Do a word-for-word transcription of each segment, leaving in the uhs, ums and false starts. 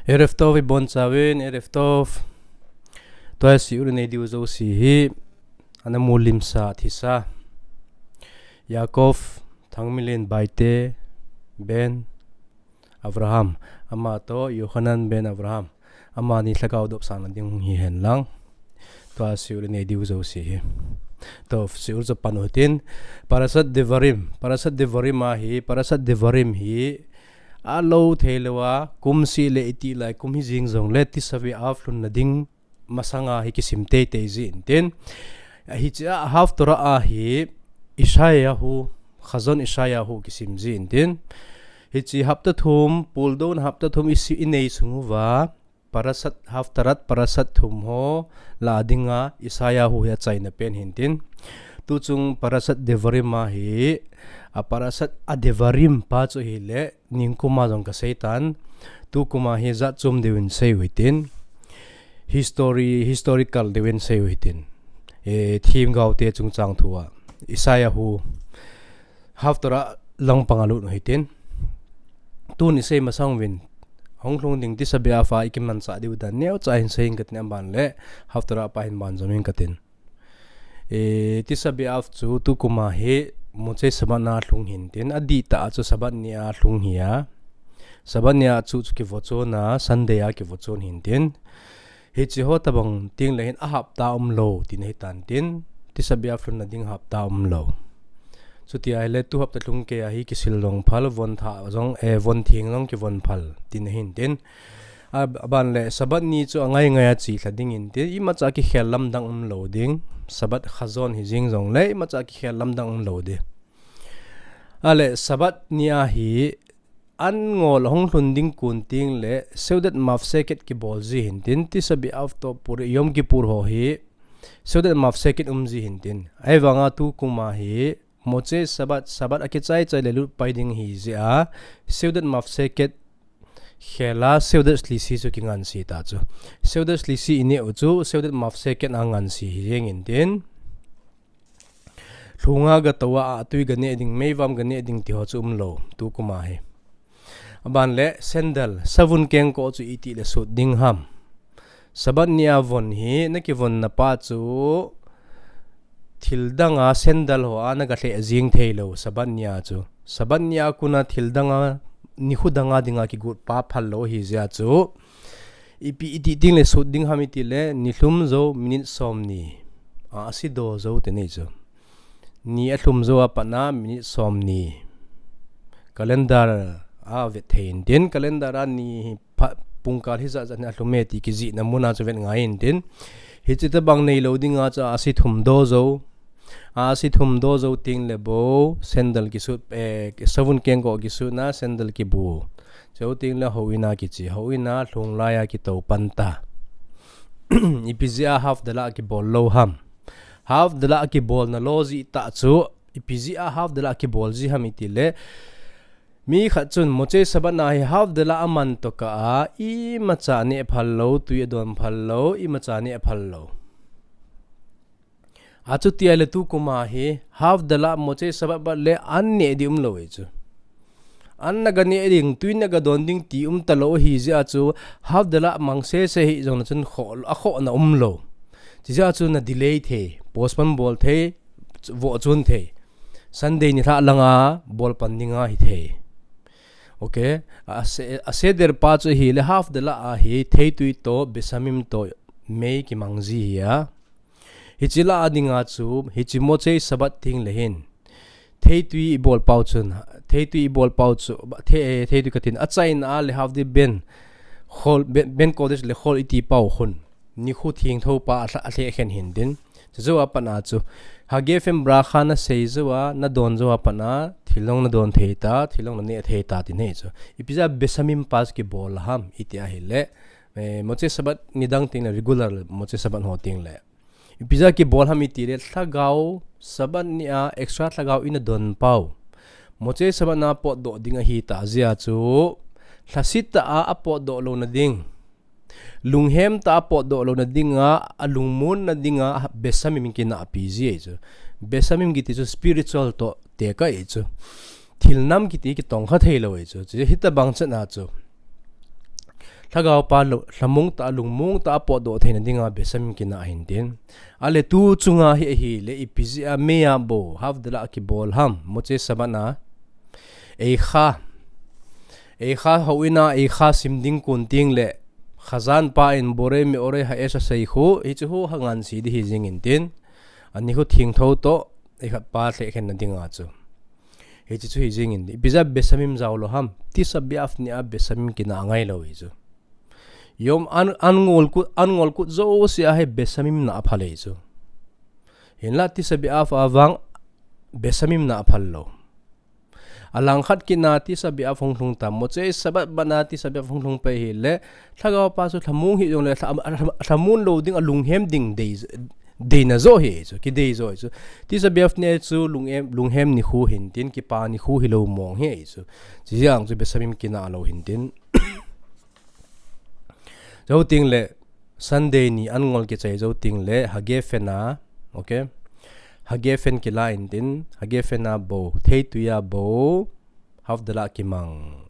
Erev Tov ibonchauvin, Erev Tov. Tua hi siul inei diu jouse hi, ana mulimsa thisa Yaakov Thangmilin Baite ben Avraham, amatoh Yohanan ben Avraham, amani lhagao dopsang nading hihen lang. Tua siul inei diu jouse hi. Tua siul chu pan uhitin, Parashat Devarim, Parashat Devarim ahi, Parashat Devarim hi, alou theilouva, kum seh le iti lai, kum hijing jongle, Tisha B'Av lhun nading, masanga hi kisim teitei jin tin. Hichea Haftorah ahi, Yeshayahu, Chazon Yeshayahu kisim jin tin. Hiche hapta thum, puldouna hapta thum isi inei sung uva, Parashat, Haftarah, Parashat thum ho, la dinga, Yeshayahu hi achaina pen hintin. Tuchung Parashat Devarim ahi, a Parashat a Devarim pa chu hile, ningkuma jong kaseitan, tukuma hi jatchom deuvin sei uhitin, history, historical deuvin sei uhitin, e, themgaote chungchang thua, Yeshayahu, Haftarah langpanga lut uhitin. Tuni sei masang uvin, hung lhung ding Tisha B'Av a ikimanchah diu dan neocha hin sei inge katin, aban le Haftarah pa hin banjom inge katin. E, Tisha B'Av chu tukuma hi Motzei Shabbat na lhung hintin, adihtah a chu Shabbat nia lhung hi a. Shabbat nia chu, chu kivochonna, Sunday a kivochon hintin. Hiche ho tobang tengle hin ahapta umlou tina hitan tin, Tisha B'Av lhun nading hapta umlou. Chuti ahile tu hapta lhung kei ahi, kisil jong phal, von thah jong, e, von theng jong kivon phal tina hintin. A, aban le Shabbat ni chu angai ngai a chelha ding hintin, imacha kikhel lamdang umlou ding. Shabbat Chazon hijing jongle imacha kikhel lamdang umlou ding. Ale Shabbat nia hi an ngol hung lhun ding kon tengle Seudat Mafseket kibol ji hintin, Tisha B'Av toh Pur-, Yom Kippur ho hi Seudat Mafseket um ji hintin. Ahivanga tukuma hi Motzei Shabbat, Shabbat akichai chai le lut pai ding hijeh a, Seudat Mafseket khela Seudat Shlishit chu kingansi ta chu. Seudat Shlishit ineh u chu Seudat Mafseket a ngansi hijeng intin. Lhunga gatou a, atui ganeh ding, meivam ganeh ding ti ho chu umlou, tukuma hi. Aban le sandal, savun kengkoh chu itile sut ding ham. Shabbat nia von hi, nakivonna pa chu, thil danga sandal hoa nagalheh jing theilou, Shabbat nia chu. Shabbat nia kona thil danga, nikho danga dinga kigot pa phal lou hijeh a chu. Ipi iti tengle sut ding ham itile, nilhum jou minute somni. A, ase do jou teni chu. Ni alhum jou a patna minute somni. Calendar a vet thei intin, calendar a ni hi pha-, pungkal hijat jat hi alhum e ti kijihna muna chu vet ngai intin. Hiche tobang neilou dinga chu ase thum do jou. Ase thum do jou tengle bou, sandal kisut, eh, savun kengkoh kisutna, sandal kibu. Chujou tengle houin a kiche, houin a lhung laiya kitou pan ta. Ipi jeh a Havdalah kibol lou ham. Havdalah kibolna lo jeh tah chu, ipi jeh a Havdalah kibol ji ham itile, mi khat chun Motzei Shabbat na hi Havdalah aman tokah a, imacha neh phal lou, tui adon phal lou, imacha neh phal lou. Achuti ahile tukuma hi, Havdalah Motzei Shabbat bat le an neh ding umlou e chu. An naga neh ding, tui naga don ding ti umtalou ahijeh a chu, Havdalah mang sese hih jongle chun khoh, akhohna umlou. Chujeh a chu na delay thei, postpone bol thei, vohchun thei. Sunday nilhah langa bol pan dinga hithei. Ok, a se-, a seder pa chu hile Havdalah a hi theitui toh, Besamim toh, mei kimang ji hi a. Hiche lah a dinga chu, hiche Motzei Shabbat tengle hin. Theitui ibol pau chun, theitui ibol pau chu, the-, theitui katin, achaina a le Havdil ben, khol, ben, ben kodesh le khol iti pau khun. Nikho thengtho pa alha-, alheh khen hintin. Chujou a patna chu. Hagefen bracha nasei jou a, nadon jou a patna, thil jong nadon thei ta, thil jong naneh thei ta ti ahi chu. Ipi jeh a Besamim pa chu kibol ham, iti ahile. Eh, Motzei Shabbat nidang tengle regular Motzei Shabbat ho tengle. Ipi jeh a kibol ham itile lhagao, Shabbat nia extra lhagao ina don pau. Motzei Shabbat na potdoh ding ahitah jeh a chu. Lhasetah a apotdoh louna ding. Lunghem tah a potdoh louna dinga, alungmonna dinga, Besamim kinahpi ji ahi chu. Besamim kiti chu spiritual toh tekah ahi chu. Thil nam kiti kitongkha theilou ahi chu. Chu hitobang chan a chu. Lhagao pa lo, lhamong ta, lungmong ta, apotdoh theina dinga Beit Shammim kina hintin. Ale tu chunga hi ahile, ipi jeh a mei a bou, Havdalah kibol ham, Motzei Shabbat na. Eicha. Eicha houin a, eicha sim ding kon teng le, Chazan pa in Borei Me'orei Ha'esh asei khu, hichu hu hangan si di hi jing intin. Ani khu thingtho toh, eikhat pa lheh khenna dinga chu. Hichu chu hi jing in, ipi jeh a Beit Shammim jao lou ham, Tisha B'Av nia Beit Shammim kina angai lou hi chu. Yom an, an ngol kut, an ngol kut jouse a hi Beit Shammim na aphal hi chu. Hinla Tisha B'Av a vang Beit Shammim na aphal lou. Alangkhat kina Tisha B'Av hung lhung ta, Motzei Shabbat bana Tisha B'Av hung lhung pai hile, lhagao pa chu lhamong hi jongle, lha-, lha-, lhamong lou ding a lunghem ding dei, deina jo hi chu, kidei jo hi chu. Tisha B'Av ni chu lunghem, lunghem nikho hintin, kipa nikho hilou mong hi chu. Chijang chu Beit Shammim kina lou hintin. Jou teng le, Sunday ni an ngol kichai jou teng le, Hagefen a, okay? Hagefen kila intin, Hagefen a bou, theitui a bou, Havdalah kimang.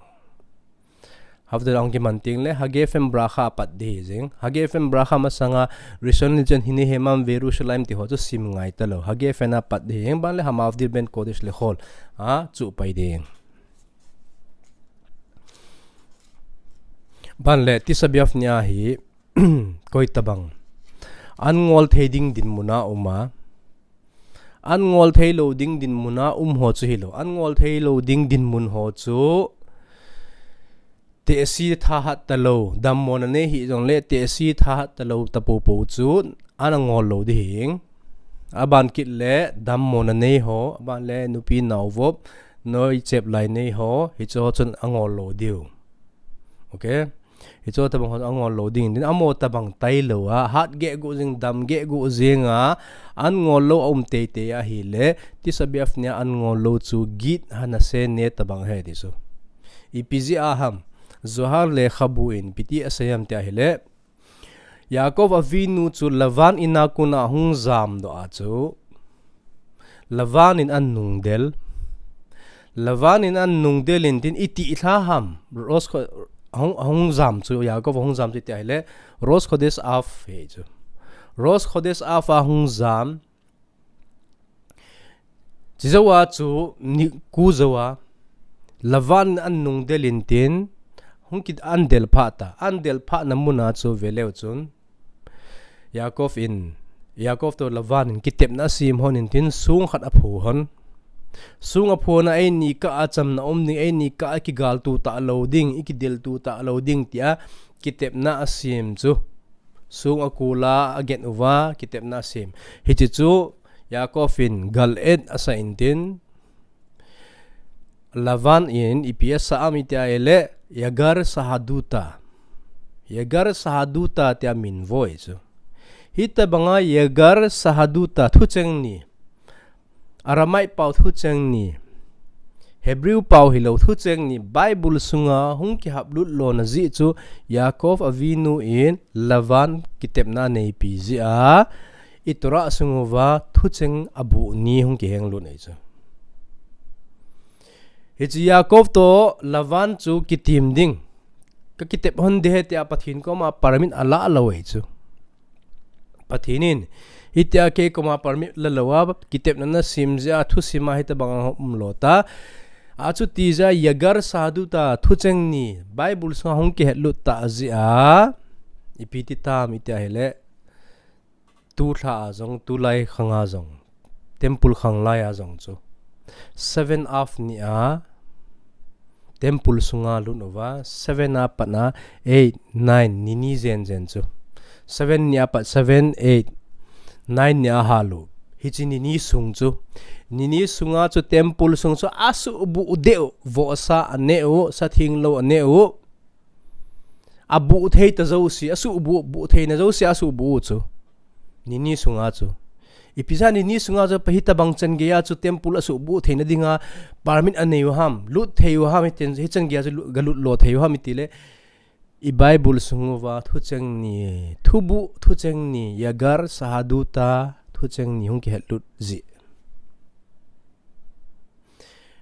Havdalah hung kimang teng le, Hagefen Bracha apat di hi jing. Hagefen Bracha masanga, Rishon LeZion Hinei Hemam Ve'Yerushalayim ti ho chu sim ngai talou. Hagefen apat di hi jing, ban le Hamavdil Ven Kodesh Lechol. A, chu pai ding. Ban le Tisha B'Av nia hi, koi tabang. An ngol thei ding dinmun a um a. An ngol thei lou ding dinmun a um ho chu hilou. An ngol thei lou ding dinmun ho chu, tehsi thahat talou, dammona nei hi jongle, tehsi thahat talou ta popo chu, an angol lou di hing. Aban kit le, dammona nei ho, aban le, nupi naovop, noi chep lai nei ho, hichu ho chun angol lou diu. Okay? Hichu tabang ho angol lou ding, din amo tabang tailou a, hat geh gu jing, dam geh gu jing a, an ngol lou a um teitei ahile, Tisha B'Av nia an ngol lou chu Gid Hanaseh Neh tabang ahi ti chu. Ipi jeh a ham, Zohar lekhabu in, ipi ti asei ham ti ahile, Yaakov Avinu chu Lavan in a kona hung jamdoh a chu, Lavan in an nungdel. Lavan in an nungdel intin iti ilha ham. Rosh Kho-, hung, hung jam chu, Yaakov hung jam chu iti ahile, Rosh Khodesh Av hi chu. Rosh Khodesh Av a hung jam. Chijou a chu, ni ku jou a, Lavan in an nungdel intin, hung kit an del phah ta. An del phah na mun a chu veleu chun. Yaakov in, Yaakov toh Lavan in kitepna asem hon intin song khat aphu hon. Song aphu hon a eini kah a chamna um ding, eini kah a kigaltu talou ding, ikidiltu talou ding tia kitepna asem chu. Song akul a agen uva kitepna asem. Hiche chu Yaakov in gal et asa intin, Lavan in ipi asa ham iti ahile, Yegar Sahaduta. Yegar Sahaduta tia min voi chu. Hitabanga Yegar Sahaduta thucheng ni. Aramaic pao thucheng ni. Hebrew pao hilou thucheng ni. Bible sunga hung kihaplut lona jeh chu Yaakov Avinu in Lavan kitepna aneipi jeh a, i Torah sung uva thucheng abuh ni hung kihenglut ahi chu. Hiche Yaakov toh Lavan chu kitem ding. Ka kitep hon ding ahi tia Pathen koma permit ala lou ahi chu. Pathen in, hitia kei koma permit la lou a, kitepna nasem jeh a, thusim a hitabang a um lou ta. Achuti jeh a Yegar Sahaduta thucheng ni, Bible sunga hung kihetlut ta jeh a, ipi ti tam iti ahile, tu lha a jong, tulai khang a jong, temple khang lai a jong chu. Seven Av ni a, temple sunga lut uva, seven a pat a, eight, nine, ni ni jen jen chu. Seven ni a pat, seven, eight, nine ni a halu. Hiche ni ni sung chu. Ni ni sunga chu temple sung chu asuhbuh deh u, vohsa aneh u, satheng lou aneh u. Abuh thei ta jouse, asuhbuh, buh theina jouse asuhbuh u chu. Ni ni sunga chu. Ipi jeh a ni ni sunga chu pa hitabang chan gei a chu temple asuhbuh theina dinga permit anei u ham, lut thei u ham, hiten, hichan gei a chu lut, galut lo thei u ham iti le. I Bible sung uva thucheng ni, thubuh thucheng ni, Yegar Sahaduta thucheng ni hung kihetlut jeh.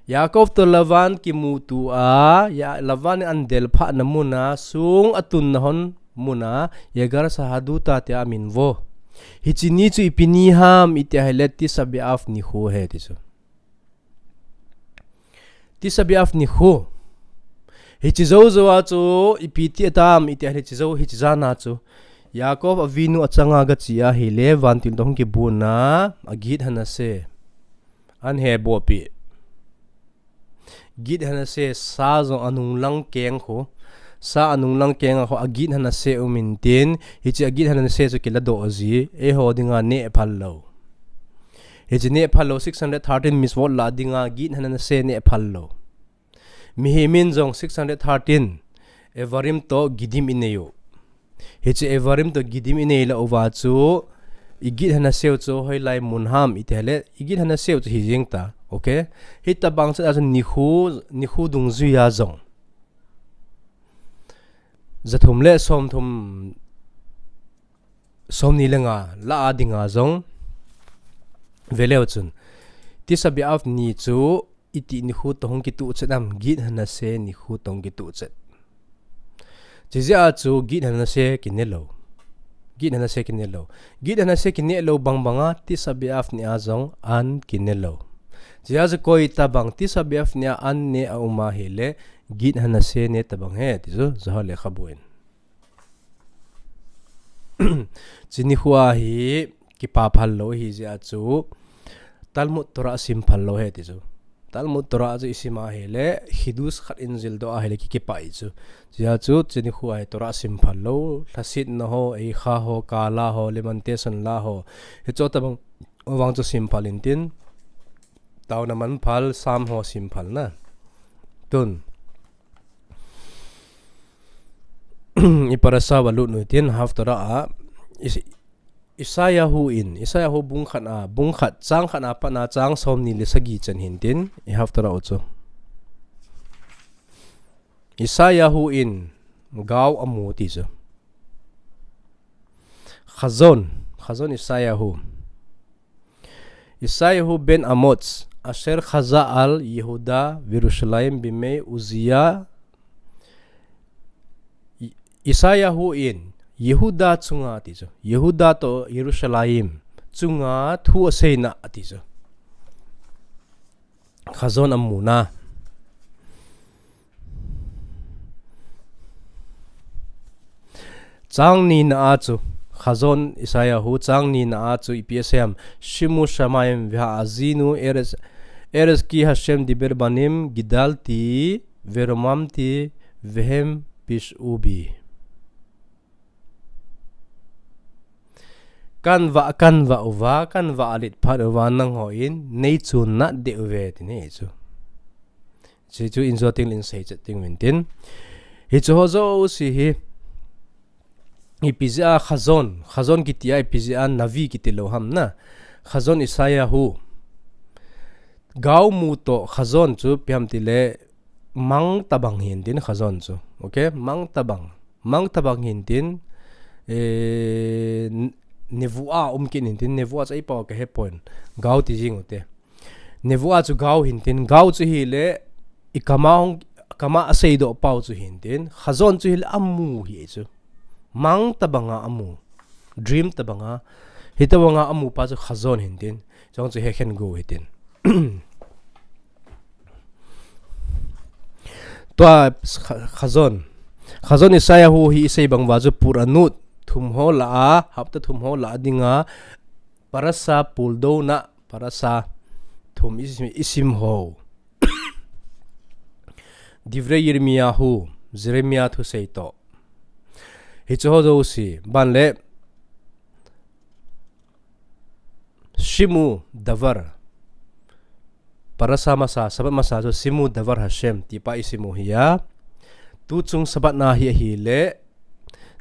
Yaakov toh Lavan kimuto a, ya, Lavan in adelphah na mun a, song atunna hon mun a, Yegar Sahadutha tia amin vo. Hiche ni chu ipi ni ham iti ahile Tisha B'Av nikho ahi ti chu. Tisha B'Av nikho. Hiche jou jou a chu ipi ti atam iti ahile hiche jou hiche jan a chu Yaakov Avinu achanga gache ahile vantil toh hung kibon a, a Gid Hanase. An he bopi. Gid Hanase sa jong anung lang keng khu. Sa anung lang keng a khu a Gid Hanase um intin, hiche a Gid Hanase chu kiladoh ji, eiho dinga neh phal lou. Hiche neh phal lou, six hundred thirteen mitzvot la dinga Gid Hanase neh phal lou. Mihem in jong six hundred thirteen Evarim toh Gidim inei u. Hiche Evarim toh Gidim inei lou uva chu, i Gid Hanase u chu hoilai mun ham iti ahile, i Gid Hanase u chu hijeng ta, okay? Hitabang chu, a chu nikho, nikho dungjui a jong. Jathum le somthum, somni le nga, la a dinga jong. Veleu chun. Tisha B'Av ni chu, iti nikho toh hung kituh chet am, Gid Hanase nikho toh hung kituh chet. Chijeh a chu Gid Hanase kine lou. Gid Hanase kine lou. Gid Hanase kine lou bang banga Tisha B'Av ni a jong an kine lou. Chijeh a chu koi tabang Tisha B'Av ni a an ne a um ahile Gid Hanase ne tabang ahi ti chu Zohar lekhabu in. Hiche nikho a hi kipa phal lou ahi jeh a chu Talmud Torah sim phal lou ahi ti chu. Talmud Torah chu isim ahile, Chidush khat in jildoh ahile ki, kipah ahi chu. Chijeh a chu, hiche nikho a hi Torah sim phal lou, lhasetna ho, Eicha ho, Kehillah ho, Lamentations la ho. Hiche tabang, vang chu sim phal intin. Taona man phal, Psalm ho sim phal na. Tun. I parasha va lut u hitin, Haftarah a, is, Yeshayahu in, Yeshayahu bung khat a, bung khat, chang khat a pat a, chang somni le sagi chan hintin, i Haftarah u chu. Yeshayahu in, gao amu ti chu. Chazon, Chazon Yeshayahu. Yeshayahu ben Amoz, asher chaza al Yehuda veYerushalayim bimei Uzziah. Yeshayahu in, Yehuda chunga ti chu. Yehuda toh Yerushalayim chunga thu aseina ti chu. Chazon amuna. Chang nina a chu, Chazon Yeshayahu, chang nina a chu ipi asei em, Shimu shamayim veha'azinu, eretz, eretz ki Hashem diber banim, gidalti, veromamti, vehem pish'u bi. Kan va, kan va uva, kan va alit phat uva nangho in, nei chun nat de uve ti nei chu. Hichu in jo ting lin sei chet ting vintin. Hichu ho jo si hi. Ipi jeh a Chazon, Chazon kiti a ipi jeh a Navi kiti lou ham na. Chazon Yeshayahu. Gao mu toh Chazon chu ipi ham tile mang tabang hintin Chazon chu. Okay, mang tabang. Mang tabang hintin, eh, n-, nevuah um kit hintin, nevuah chu ei pao ka he pon. Gao ti jing u te. Nevuah chu gao hintin, gao chu hile, i kama hung, kama asei doh pao chu hintin, Chazon chu hile amu hi chu. Mang tabanga amu. Dream tabanga. Hitabanga amu pa chu Chazon hintin. Chong chu he khen go hitin. Tua Cha-, Chazon. Chazon Yeshayahu hi isei bang uva chu Pur'anut thum ho la a, hapta thum ho la a dinga, parasha puldouna, parasha thum isim, isim ho. Divrei Yirmiyahu, Jeremiah thusei toh. Hichu ho jo si, ban le, Shimu Davar. Parasha masa, Shabbat masa chu Shimu Davar Hashem, ti pa isim u hi a. Tu chung Shabbat na hi ahile,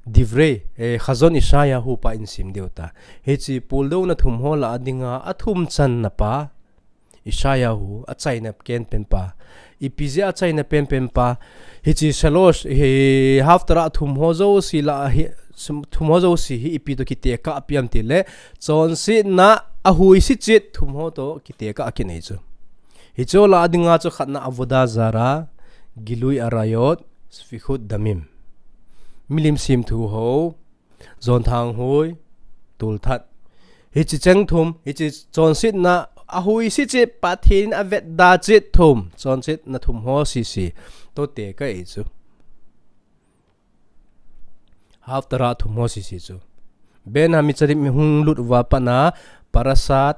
Divrei, eh, Chazon Yeshayahu pa in sim diu ta. Hichi puldouna thum ho la a dinga, athum channa pa. Yeshayahu, achaina pen pen pa. Ipi jeh a achaina pen pen pa. Hichi Shalosh, hi Haftarah thum ho jo si la hi, sum-, thum ho jo si hi ipi toh kitekah a piam tile. Chonsetna ahui si chit thum ho toh kitekah a kinei chu. Hiche lah a dinga chu khatna avodah zarah, gilui arayot, sfichut damim. Milim semthu ho, jonthang hui, tulthat. Hiche cheng thum, hiche chonsetna, ahuise cheh, Pathen in avetda cheh thum, chonsetna thum ho sese toh tekah ahi chu. Haftarah thum ho sese chu. Ben Hametzarim i hung lut uva pat a, Parashat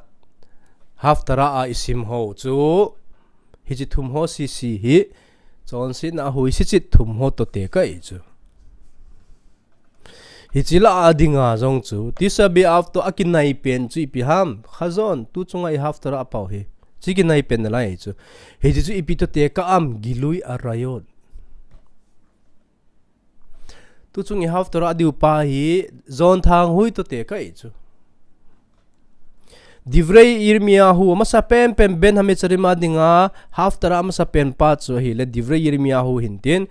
Haftarah a isim ho chu. Hiche thum ho sese hi, chonsetna ahuise cheh thum ho toh tekah ahi chu. Hiche lah a dinga jong chu, Tisha B'Av toh akinai pen chu ipi ham, Chazon, tu chunga i Haftarah pau hi. Chu kinai pen nalai chu. Hiche chu ipi toh tekah ham, gilui arayot. Tu chung i Haftarah diu pa hi, jonthang hui toh tekah ahi chu. Divrei Yirmiyahu, amasa penpen Ben Hametzarim a dinga, Haftarah amasa pen pa chu ahile, Divrei Yirmiyahu hintin,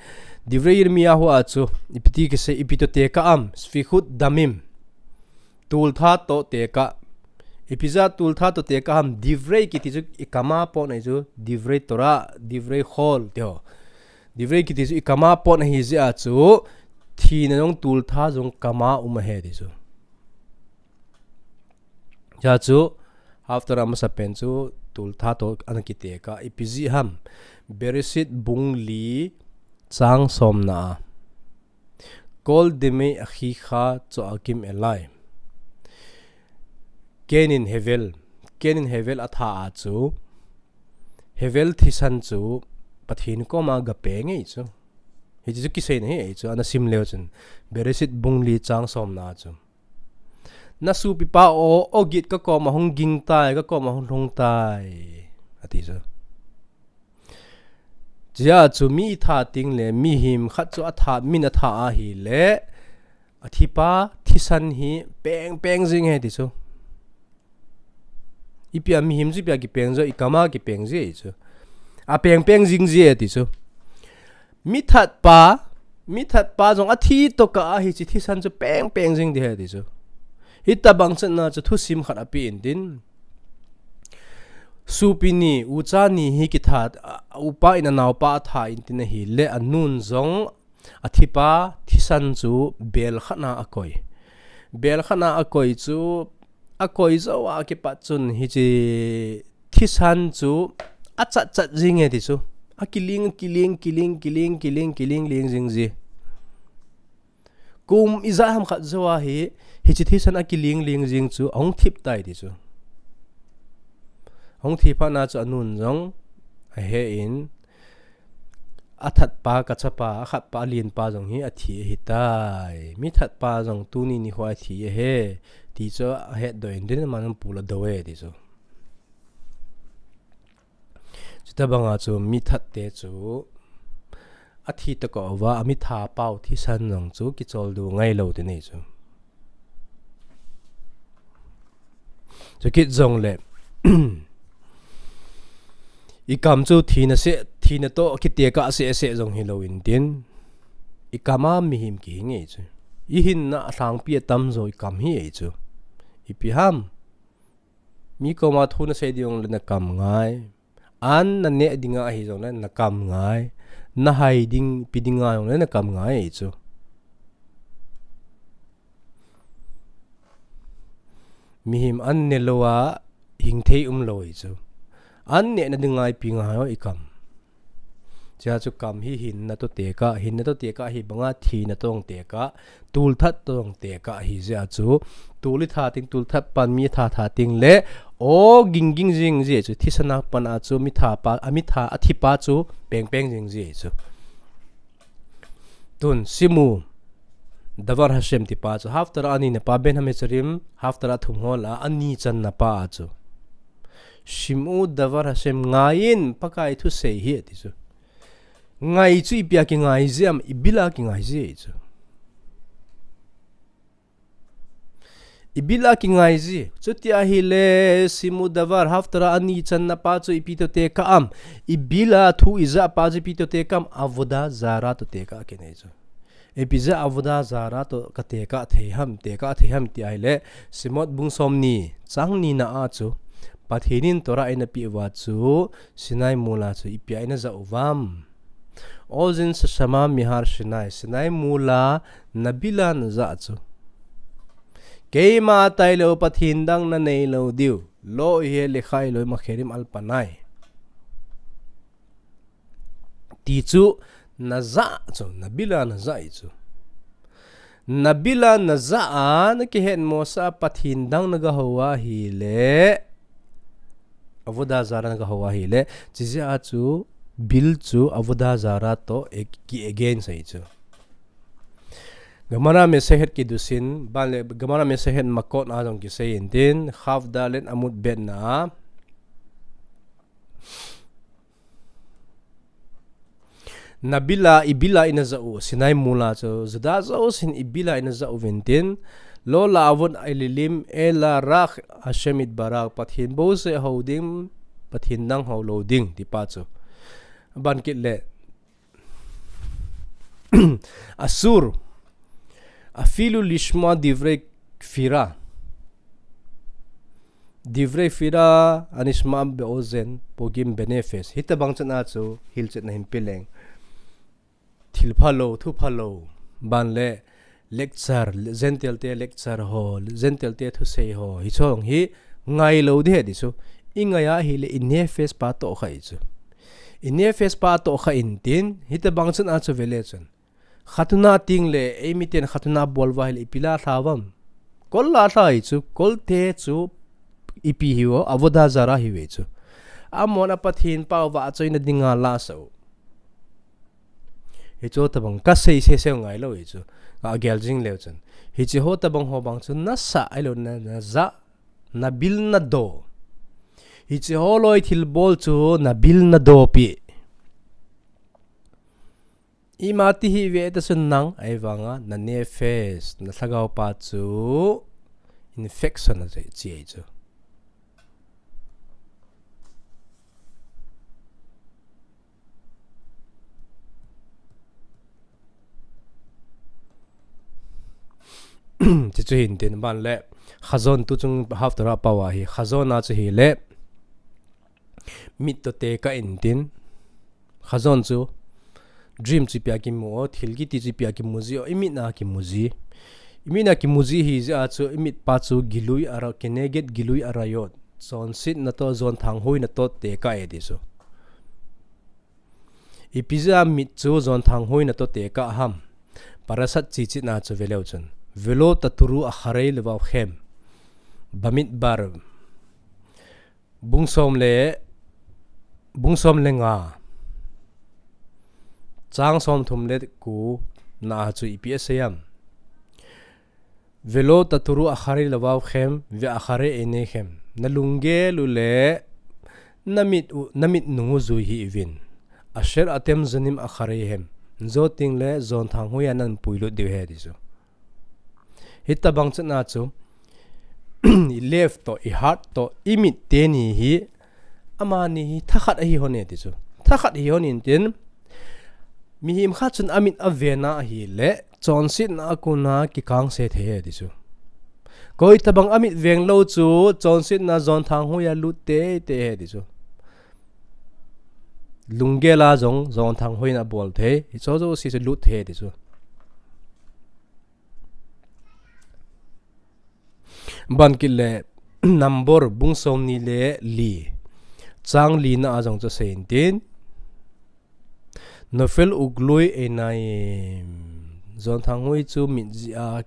Divrei Yirmiyahu a chu, ipi ti kisei, ipi toh tekah ham, sfichut damim. Tulthat toh tekah. Ipi jeh a tulthat toh tekah ham, Divrei kiti chu i kam a pot ahi chu, Divrei Torah, Divrei Chol, ti ho. Divrei kiti chu i kam a pot ahi jeh a chu, thina jong tulthat jong kam a um ahi ti chu. Hijeh a chu, Haftarah amasa pen chu, tulthat toh ana kitekah, ipi jeh ham, Bereshit bung li chang somna a. Kol demei achicha tzo'akim elai. Kain in Hevel, Kain in Hevel atha a chu, Hevel thisan chu Pathen koma aga peng ahi chu. Hiche chu kiseina ahi chu, ana sim leu chun. Bereshit bung li chang somna chu. Na sopipa o, ogin ka koma hung ging tai, ka koma hung lhung tai, ati chu. Hijeh a chu mi i that teng le, mihem khat chu atha, min atha ahile, athipa thisan hi peng peng jing ahi ti chu. Ipi a mihem chu ipi a kipeng jo, i kam a kipeng ji ahi chu. Apeng peng jing ji ahi ti chu. Mi thatpa, mi thatpa jong athi tokah a hiche thisan chu peng peng jing ding ahi ti chu. Hitabang chan a chu thusim khat ape intin. Sopi ni, ucha ni hi kitha, a, upa in anaopa atha intin ahile, anun jong athipa thisan chu bel khat na akoi. Bel khat na akoi chu, akoi jou a kipat chun hiche thisan chu achat chat jing ahi ti chu. Akiling, kiling, kiling, kiling, kiling, kiling, ling jing ji. Kum ijat ham khat jou a hi, hiche thisan akiling ling jing chu, ahung thip tai ti chu. Ahung thip phat na chu anun jong ahe in, athatpa, kachapa, akhatpa, alenpa jong hi athi ahitai. Mi thatpa jong tuni nikho athi ahi, ti chu ahetdoh intin, aman pul adou e ti chu. Chutabang a chu mi that te chu athi tokah uva, amitha pau thisan jong chu kicholdo ngailou ti nei chu. Chukit jongle, i kam chu thina seh, thina toh kitekah seh seh jong hilou intin, i kam a mihem kihing ahi chu. I hinna alhangpi atamjo i kam hi ahi chu. Ipi ham? Mi koma thu nasei ding jongle nakam ngai. An naneh dinga ahi jongle nakam ngai. Nahai ding, pe dinga jongle nakam ngai ahi chu. Mihem an nelou a hingthei umlou ahi chu. An nehna dinga ipi ngai o i kam. Hijeh a chu kam hi hinna toh tekah, hinna toh tekah hi banga thina toh jong tekah, tulthat toh jong tekah ahijeh a chu, tul i that teng, tulthat pan mi atha that teng le, o ging ging jing ji chu, thisan a pat a chu, mitha pa, amitha, athipa chu peng peng jing ji chu. Tun, Shim'u Davar Hashem tipa chu, Haftarah anina pa, Ben Hametzarim, Haftarah thum ho lah a ani channa pa a chu. Shim'u Davar Hashem, ngaiyin Pakai thusei hi ati chu. Ngai chu ipi a kingai ji ham, i bil a kingai ji ahi chu. I bil a kingai ji. Chuti ahile, Shim'u Davar, Haftarah ani channa pa chu ipi toh tekah ham. I bil a thu ijah pa chu ipi toh tekah ham, Avodah Zarah toh tekah kinei chu. Ipi jeh a Avodah Zarah toh katekah thei ham, tekah thei ham ti ahile, Shemot bung somni, chang nina a chu, Pathen in Torah eina peh uva chu Sinai mol a chu ipi a eina jah uvam? Ozin Shashama Mihar Sinai, Sinai mol a nabil a najah chu. Keima tailou Pathen dang nanei lou diu. Lo ihi lekha iloi macherim alpanai. Ti chu najah chu, nabil a najah hi chu. Nabil a najah a, nakihet mosah a Pathen dang nagahou ahile, Avodah Zarah nagahou ahile, chijeh a chu bil chu Avodah Zarah toh e-, ki against ahi chu. Gemara Masehet Kiddushin, ban le Gemara Masehet Makot a jong kisei intin, Chaf Dalet Amud Bet na a. Nabil a, ibil a ina jah u, Sinai mol a chu, Juda jousen ibil a ina jah uvin tin, Lo la'avod elilim ela rak Hashem yitbarach, Pathen bou seh hou ding, Pathen dang hou lou ding, ti pa chu. Ban kit le, Asur, afilu lishmoa divrei kfira. Divrei kfira anishma be'ozen pogim benefesh. Hitabang chan a chu hilchetna hin pe leng. Thil phalou, thu phalou. Ban le lecture, Gentile te lecture ho, Gentile te thusei ho. Hiche ho hi ngailou ding ahi ti chu. Ingai ahile inefesh pa toh kha ahi chu. Inefesh pa toh kha intin, hitabang chan a chu vele chun. Khatuna ting le, eimiten khatuna bol uva ahile ipi la lha uvam? Kol la lha ahi chu, kolte chu ipi hiu, Avodah Zarah hiuve chu. Amon a Pathen pao vachoina dinga la sah u. Hichu tabang kasei sese ngailou ahi chu. Ka gel jing leu chun. Hiche ho tabang ho bang chu nasah ahilou na, najah, nabil nado. Hiche ho loi thilbol chu nabil nado pi. Ima ti hi ve ta sun nang, ahivanga, nanefesh, nalhagao pa chu, infection ahi, chi ahi chu. Chi chu hin tin ban le, Chazon tu chung Haftarah pao ahi, Chazon a chu hile, Mit toh tekah in tin. Chazon chu dream chu ipi a kimu o, thil kiti chu ipi a kimu ji o, imit na kimu ji. Imit na kimu ji hi jeh a chu, imit pa chu gilui ara-, keneged gilui arayot. Chonsetna toh, jonthang hoina toh tekah e ti chu. Ipi jeh a mit chu jonthang hoina toh tekah ham? Parashat Tzitzit na chu veleu chun. Velo taturu acharei levavchem. Bamidbar. Bung som le, bung som le nga. Chang som thum le ko na a chu ipi asei am? Velo taturu acharei levavchem ve'acharei einechem. Nalunggel u le namit u, namit nung u jui hih uvin. Asher atem zonim achareihem. Jou teng le jonthang hoi a nanpuilut diu ahi ti chu. Hitabang chan a chu, i lev toh, i heart toh, imit teni hi, amani hi thakhat ahi hon e ti chu. Thakhat ahi hon in tin, mihem khat chun amit aven ahile, chonsetna a kona kikangse thei e ti chu. Koi tabang amit veng lou chu, chonsetna jonthang hoi a lut teitei e ti chu. Lunggel a jong, jonthang hoi in abol thei, hicho jouse chu lut thei e ti chu. Ban kit le, Number bung som ni le li. Chang li na a jong chu asei in tin. Nofel ugloi einayim. Jonthang hoi chu mit jeh a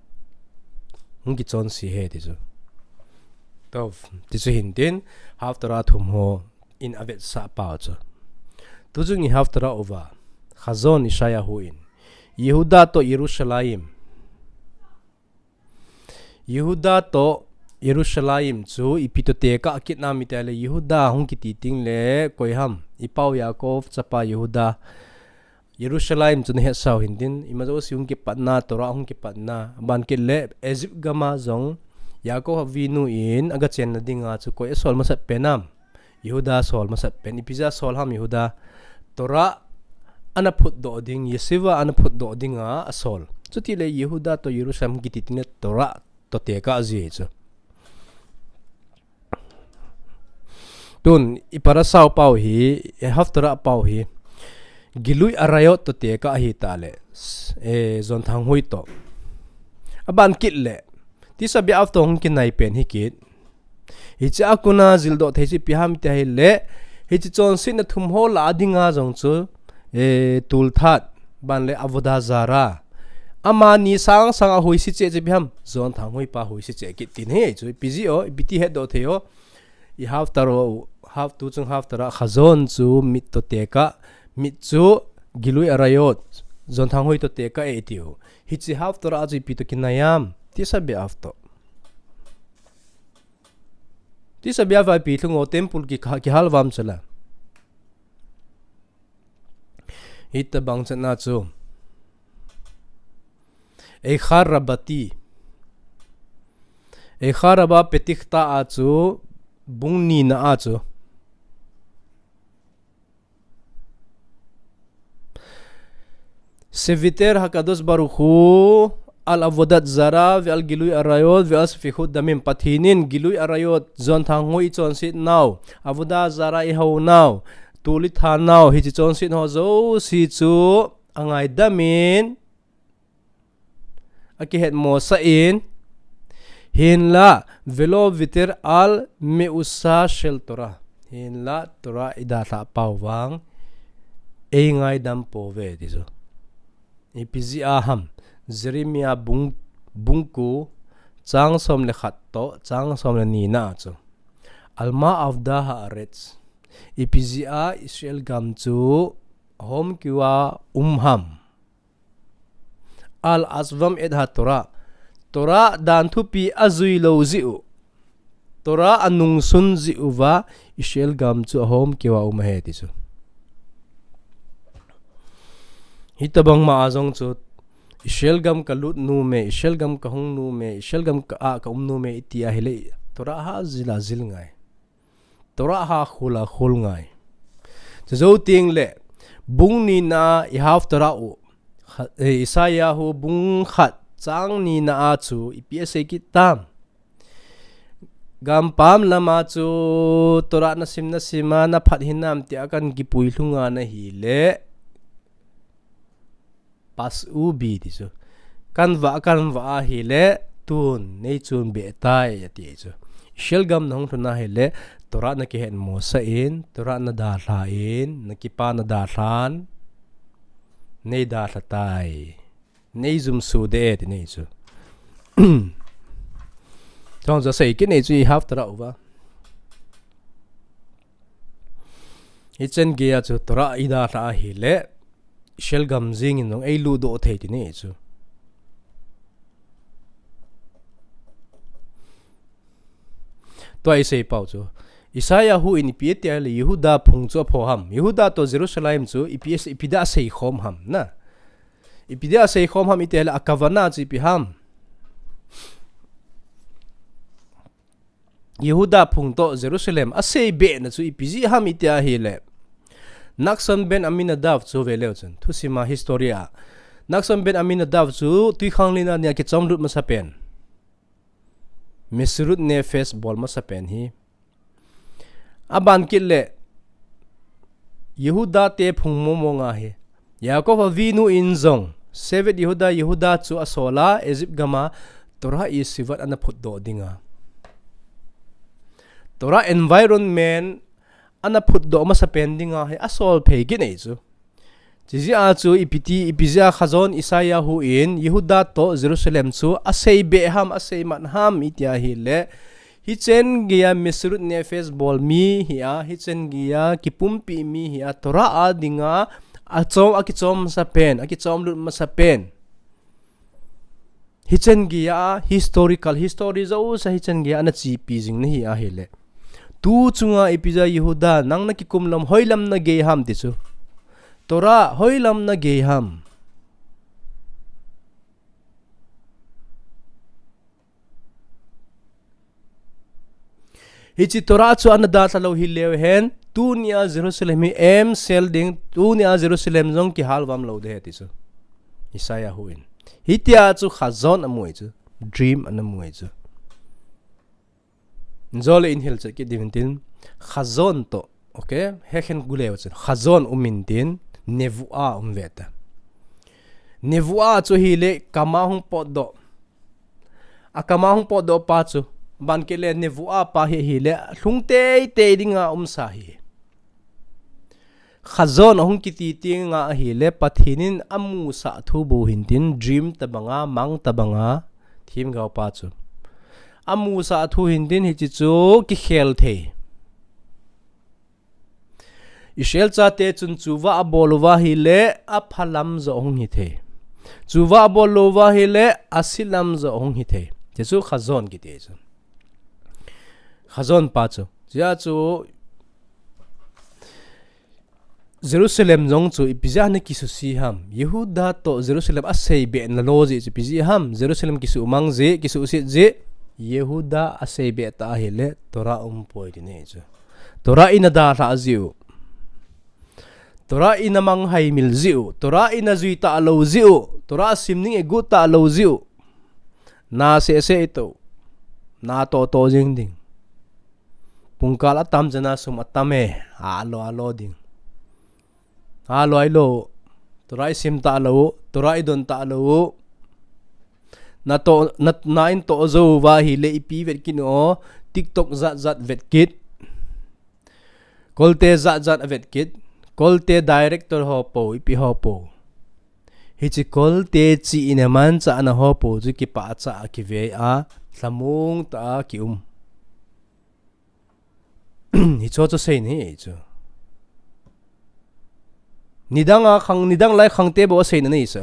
hung kichonse e ti chu. Tov, ti chu hin tin, Haftarah thum ho in avetsah pau chu. Tu chung i Haftarah uva. Chazon Yeshayahu in. Yehuda toh Yerushalayim. Yehuda toh Yerushalayim chu ipi toh tekah kit nam iti le Yehuda hung kiti teng le koi ham, i pau Yaakov chapa Yehuda. Yerushalayim chu nahet sau hin tin, ima jouse hung kipatna, Torah hung kipatna, ban kit le Egypt gam a jong Yaakov Avinu in aga chenna dinga chu koi asol masat pen am? Yehuda asol masat pen, ipi jeh a asol ham Yehuda? Torah ana phutdoh ding, yeshiva ana phutdoh dinga asol. Chuti le Yehuda toh Yerushalayim kiti teng le Torah toh tekah ji chu. Tun, i parasha u pau hi, i haftarah pau hi, Gilui Arayot toh tekah ahi tah le, s-, eh, Jonthang Hui toh. Aban kit le, Tisha B'Av toh hung kinai pen hi kit. Hiche a kona jildoh thei chu ipi ham tia ahile, hiche chonsetna thum ho lah a dinga jong chu, eh, tulthat, ban le Avodah Zarah. Amani sang sang a huisi cheh chu ipi ham, Jonthang Hui pa huisi cheh kit tin hi chu, ipi jeh u, ipi ti hetdoh thei u. I haftarah, haftu chung haftarah, Chazon chu mit toh tekah, mit chu Gilui Arayot, Jonthang Hui toh tekah e tiu. Hiche haftarah chu ipi toh kinai ham, Tisha B'Av toh. Tisha B'Av a ipi lhung u, temple ki, kihal vam chala. Hitabang chan a chu. Eicha Rabati. Eicha Rabah Petihta a chu, bung nina a chu. Shevi'eter Hakadosh Baruch Hu al Avodat Zarah ve'al Gilui Arayot ve'al Sfichut Damim. Pathen in Gilui Arayot, Jonthang Hui i chonset nau, Avodah Zarah i hou nau, tul i that nau, hiche chonset ho jouse chu angaidam in, akihetmosah in, hinlah, velo viter al me'usa shel Torah. Hinlah, Torah i dalhah pau vang, eingaidam pouve ti chu. Ipi jeh a ham, Jeremiah bung, bung ko, chang som le khat toh, chang som le nina chu. Alma avda ha'aretz. Ipi jeh a Israel gam chu ahomkeu a um ham. Al asvam et ha Torah. Torah dan thupi ajui lou jeh u. Torah anungsun jeh uva Israel gam chu ahomkeu a um ahi ti chu. Hitabang ma a jong chu Israel gam kalut nom e, Israel gam kahung nom e, Israel gam ka, a, kaum nom e iti ahile Torah ha jil a jil ngai. Torah ha khul a khul ngai. Chujou teng le, bung nina i haftarah u, kha-, eh, Isaiah hu bung khat chang nina a chu ipi asei kit tam. Gampam lama chu Torah nasim nasim a naphat hinam tia kan kipui lhunga nahile. Pasubi ti chu. Kanvah, kanvah ahile, tun, neichun beh tai, ati chu. Israel gam nahung lhun ahile, Torah nakihetmosah in, Torah nadalha in, nakipa nadalhan, neidalha tai. Neijumsu de e ti nei chu. Chong chu asei kit nei chu i haftarah uva. Hichan geiya chu Torah i dalha ahile, Israel gam jeng in jong eiludoh thei ti nei chu. Tua isei pau chu. Isaiah hu in ipi ati ahile Yehuda phung chu apho ham. Yehuda toh Jerusalem chu ipi, ipi dia aseikhom ham na. Ipi dia aseikhom ham iti ahile akavana chu ipi ham. Yehuda phung toh Jerusalem aseibehna chu ipi jeh ham iti ahile. Nachshon ben Aminadav chu veleu chun. Thusima history a. Nachshon ben Aminadav chu twikhanglen a nia kichomlut masa pen. Mesirut nefesh bol masa pen hi. Aban kit le, Yehuda te phung momo nga hi. Yaakov Avinu in jong, Shevet Yehuda, Yehuda chu asol a, Egypt gam a, Torah yeshivat ana phutdoh dinga. Torah environment ana phutdoh masa pen dinga hi, asol phei kit nei chu. Chijeh a chu ipi ti, ipi jeh a Chazon Isaiah hu in Yehuda toh Jerusalem chu aseibeh ham, aseimat ham iti ahile. Hichan geiya Mesirut nefesh bol mi hi a, hichan geiya kipumpi mi hi a, Torah a dinga, achom, akichom masa pen, akichomlut masa pen. Hichan geiya historical, history jouse hichan geiya ana chepi jing na hi ahile. Tu chunga ipi jeh a Yehuda, nang nakikum lam hoilam nagei ham ti chu. Torah hoilam nagei ham. Hiche Torah chu ana dalha lou hi leu hen, tunia Jerusalem hi emsel ding, tunia Jerusalem jong kihalvam lou de ti chu. Isaiah hu in. Hitia chu Chazon amu e chu, dream ana mu e chu. Jole in hilchet kit diu vintin, Chazon to, okay, hekhen guleu chun Chazon um intin, Nevuah um veta. Nevuah chu hile kama hung potdoh. A kama hung potdoh pa chu, ban kile Nevuah pa hi hile lhung teitei dinga umsa hi. Chazon ahung kiti tinga ahile Pathen in amusah thu bou hintin, dream tabanga, mang tabanga, themgao pa chu amusah thu hintin, hiche chu kikhel thei. Israel chate chun chuva abol uva hile aphalam jo hung hithei. Chuva abol uva hile asilam jo hung hithei. Hiche chu Chazon kiti chu. Chazon pa chu. Hijeh chun Jerusalem jong chu ipi jeh a ana kisuse ham. Yehuda to Jerusalem aseibeh na lo jeh chu ipi jeh ham. Jerusalem kisumang jeh, kisuhset jeh. Yehuda aseibeh ta ahile Torah umpoi ti ahi chu. Torah ina dalhah jeh u. Torah ina manghaimil jeh u. Torah ina jui talou jeh u. Torah sim ding igot talou jeh u. Na sehseh ito. Na tohtoh jing ding. Pungkal atam chana sum atam e. Alo, alo ding. Alo, alo. Torah isim talou. Torah idon talou. Na toh, na, na in toh jou uva hile ipi vet kit o. TikTok jat jat vet kit. Kolte jat jat avet kit. Kolte director ho po, ipi ho po. Hiche kolte chi ina manchah ana ho po chu kipahcha a kivei a, lhamong tah a kium. Hicho chu seina ahi chu. Nidang a khang, nidang lai khangte bou aseina ahi chu.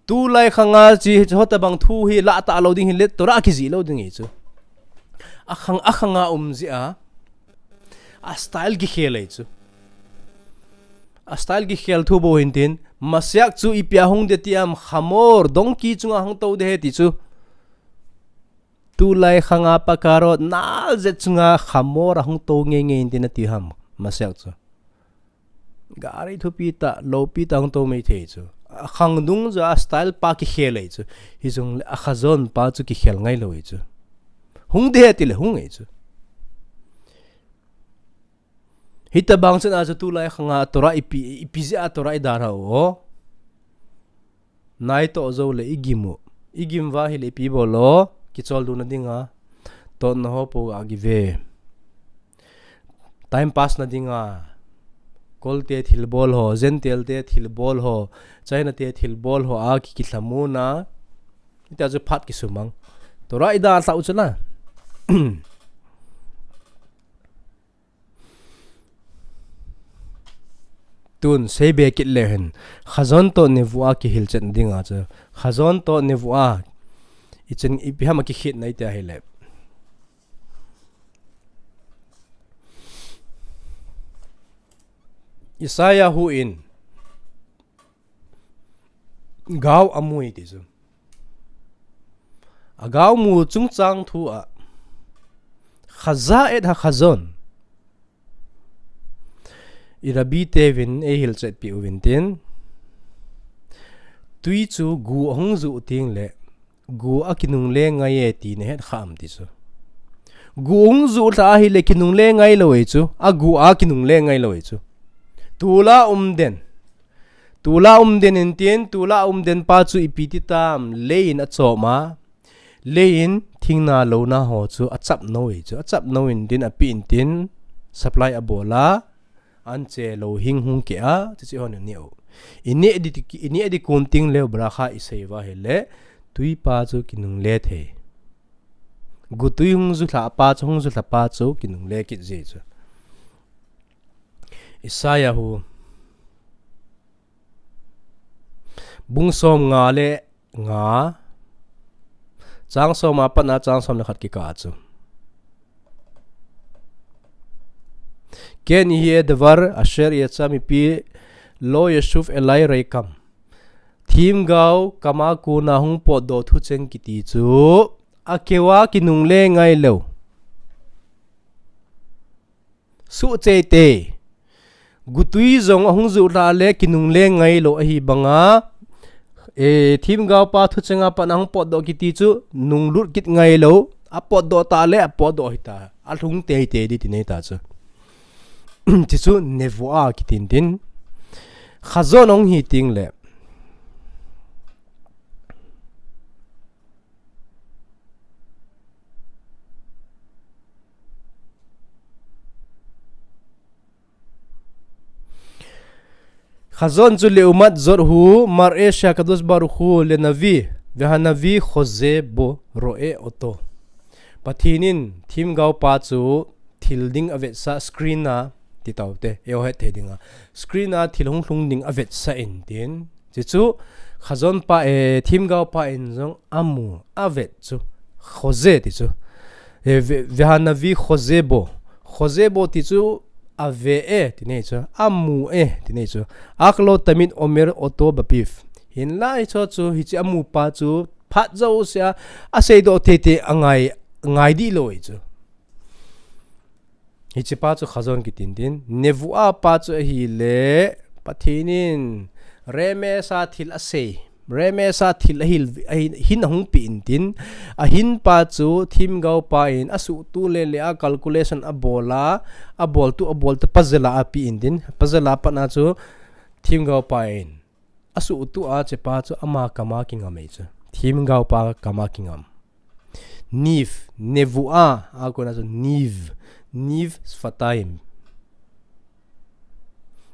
Tulai khanga chi, hicho tabang thu hi lah talou ding hile Torah kijih lou ding ahi chu. Akhang, akhanga um jeh a, a style kikhel ahi chu. A style kikhel thu bou hintin, Mashiach chu ipia hung ding ti ham, Hamor, donkey chunga hung tou ding ahi ti chu. Tulai khanga Pakarot nal jet chunga Hamor ahung tou ngeingei intin ati ham, Mashiach chu. Gari thupi tah, loupi tah hung tou mai thei chu. Akhang dungjuia style pa kikhel ahi chu. Hijongle a Chazon pa chu kikhel ngailou ahi chu. Hung ding ahi tile hung ahi chu. Hitabang chana chu tulai khanga Torah ipi, ipi jeh a Torah idalhah u. Nai toh jou le igim u. Igim uva hile ipi bol u. Kicholdo na dinga. Totna ho po a give. Time pass na dinga. Kolte thilbol ho, Gentile te thilbol ho, China te thilbol ho a ki, kilhamon a. Hitia chu phat kisumang. Torah idalhah u chu la. Tun, seibe kit leu hen. Chazon to Nevuah kihilchet na dinga chu. Chazon to Nevuah. Ichan ipi ham a kikhetna iti ahile. Isaiah hu in. Gao amu e ti chu. Agao mu chungchang thu a. Chaza et hachazon. I Rabbi teuvin eihilchetpi uvin tin. Tui chu gu ahung juh teng le. Gu a kinungle ngai e ti nahet kha am ti chu. Gu hung juh lha ahile kinungle ngailou e chu. A gu a kinungle ngailou e chu. Tula um den. Tula um den in tin, tula um den pa chu ipi ti tam, lei in achom a. Lei in thingna louna ho chu achap nou e chu. Achap nou in tin, api in tin, supply abol a. Anche lou hing hung keh a, chuche hon ineh u. Ineh di ti, ineh di kon teng leu bracha isei uva hile, tui pa chu kinungle thei. Gu tui hung ju lha pa chu, hung ju lha pa chu kinungle kit ji chu. Isaiah hu. Bung som nga le nga. Chang som a pat na chang som le khat kikah chu. Ken ihi e davar asher yatsa mipi lo yashuv elai rikam. Themgao kama kona hung potdoh thucheng kiti chu. Akeu a kinungle ngailou. Suhchei te. Gu tui jong ahung juh lha le kinungle ngailou ahi banga. E, themgao pa thucheng a pat na hung potdoh kiti chu nunglut kit ngailou. Apotdoh ta le, apotdoh hita. Alhung teitei di tinei ta chu. Tichu Nevuah kitin tin. Chazon ahung hi ting le. Chazon chu לעומת זאת הוא מראה שהקדוש ברוך הוא לנביא והנביא חוזה בו רואה אותו. Pathen in themgaopa chu thil ding avetsah screen a ti taute, eiho het thei dinga. Screen a thil hung lhung ding avetsah in tin. Tichu, chazonpa, eh, themgaopa in jong amu, avet chu. חוזה ti chu. Eh, והנביא חוזה בו. חוזה בו ti chu ave e, tinei chu. Amu e, tinei chu. אך לא תמיד אומר אותו בפיו. Hinlah hichu chu, hiche amupa chu, phat jousea, aseidoh teitei angai, ngai dih lou hi chu. Hichepa chu chazon kitin tin. Nevuah pa chu ahile, Pathen in, remesa thil asei. Remesa thil ahil, ahin, hin ahung pe in tin. Ahinpa chu, themgaopa in, asuhtuh le le a calculation abol a, abol tu, abol tu, puzzle a ape in tin. Puzzle a pat na chu, themgaopa in. Asuhtuh a chepa chu ama kama kingam e chu. Themgaopa kama kingam. Niv, Nevuah, a kona chu niv, niv שפתיים.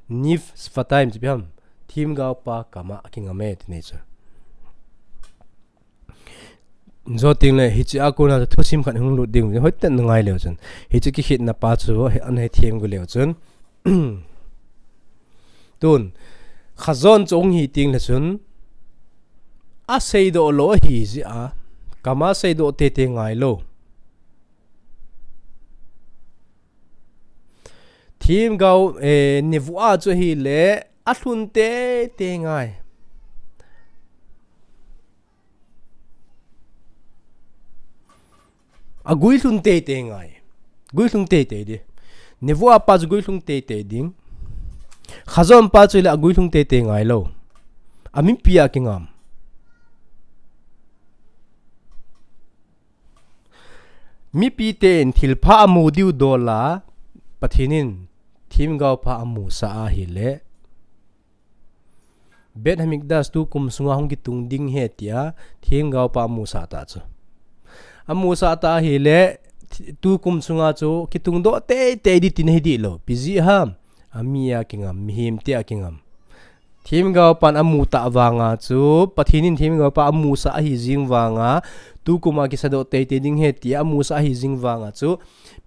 Niv שפתיים chu ipi ham. Themgaopa kama kingam e, tinei chu. Jou teng le, hiche a kona chu thusim khat hung lut ding, hoitah in ngai leu chun. Hiche kikhetna pa chu, hi, ana hethem go leu chun. Tun, chazon chu hung hi teng le chun, aseidoh lou ahi jeh a, kama seidoh teitei ngai lou. Themgao, eh, Nevuah chu ahile, alhun teitei ngai. Aguilhun teitei ngai. Guilhung teitei di. Nevuah pa chu guilhung teitei ding. Chazon pa chu le aguilhung teitei ngai lou. Amipi a kingam. Mipiten thilpha amu diu dol a, Pathen in themgaopa amusah ahile. Beit Hamikdash tukum sunga hung kitung ding ahi tia, themgaopa amusah ta chu. Amusah ta ahile, thi-, tukum sunga chu kitung doh teitei di tin ahi dih lou. Ipi jeh ham, ami a kingam, mihem te a kingam. Themgaopan amu tah vanga chu, Pathen in themgaopa amusah ahi jeng vanga, tukum a kisadoh teitei ding ahi tia amusah ahi jeng vanga chu,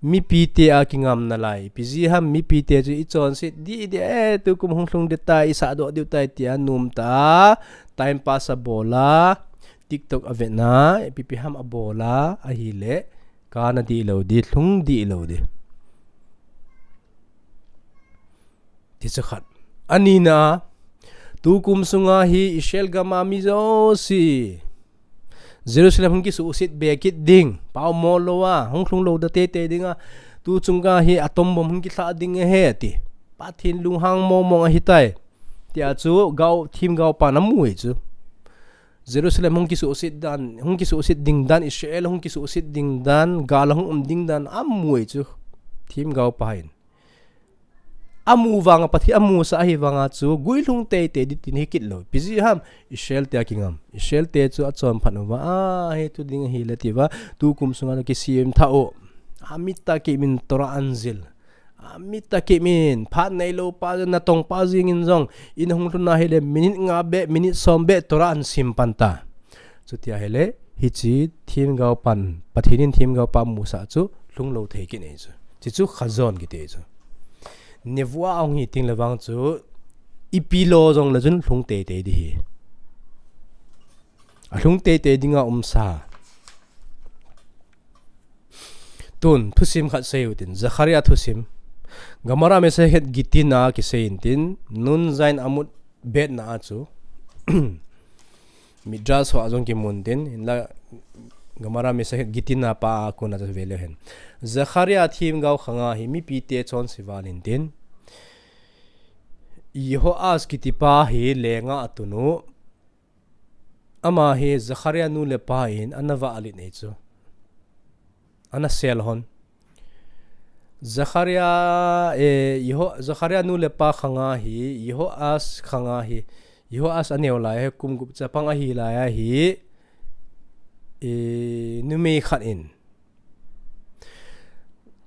mipite a kingam nalai. Ipi jeh ham mipite chu ichonset dih dih e, tukum hung lhung ding tai, isahdoh diu tai tia nom tah a, time pass abol a, TikTok avet na, ipi ipi ham abol a, ahile, kana dih lou di, lhung dih lou di. Ti chu khat. Anina, tukum sunga hi Israel gam a mi jouse Jerusalem hung kisuhset be kit ding, pao mo lou a, hung lhung lou da teitei ding a, tu chunga hi atom bomb hung kilha ding ahi ati. Pathen lunghang mong mong ahitai. Tia chu gao, themgaopan amu e chu. Jerusalem hung kisuhset dan, hung kisuhset ding dan, Israel hung kisuhset ding dan, gal hung um ding dan, amu e chu. Themgaopa hin. Amu vanga Pathen amusah ahi vanga chu guilhung teitei di tin ahi kit lou. Ipi jeh ham Israel te a kingam. Israel te chu achonphat uva, a, hitu ding ahile tia, tukum sunga chu kisem tha u. Amit tah kimin Torah anjil. Amit tah kimin phat neilou pa, natong pa jeng in jong, in hung lhun ahile minute nga beh, minute som beh Torah ansim pan ta. Chuti ahile, hiche themgaopan, Pathen in themgaopa musah chu lhung lou thei kit e chu. Hichu chazon kiti chu. Nevuah ahung hi teng le vang chu, ipi lo jong le chun lhung teitei di hi. Alhung teitei dinga umsa. Tun, thusim khat sei u tin, Zechariah thusim. Gemara Masechet Gittin a kisei in tin, Nun Zayin Amud Bet na a chu. Midrash ho a jong kimun tin, hinla Gemara Masechet Gittin a pa a kona chu ve leu hen. Zechariah themgao khanga hi mipite chonse val in tin. Jehoahaz kiti pa hi lenga atun u. Ama hi Zechariah nu le pa in ana vah len e chu. ana sel hon. Zechariah, eh, Yeho-, Zechariah nu le pa khanga hi, Jehoash khanga hi, Jehoash aneo lai hi, kum gup chapang ahi lai ahi, eh, numei khat in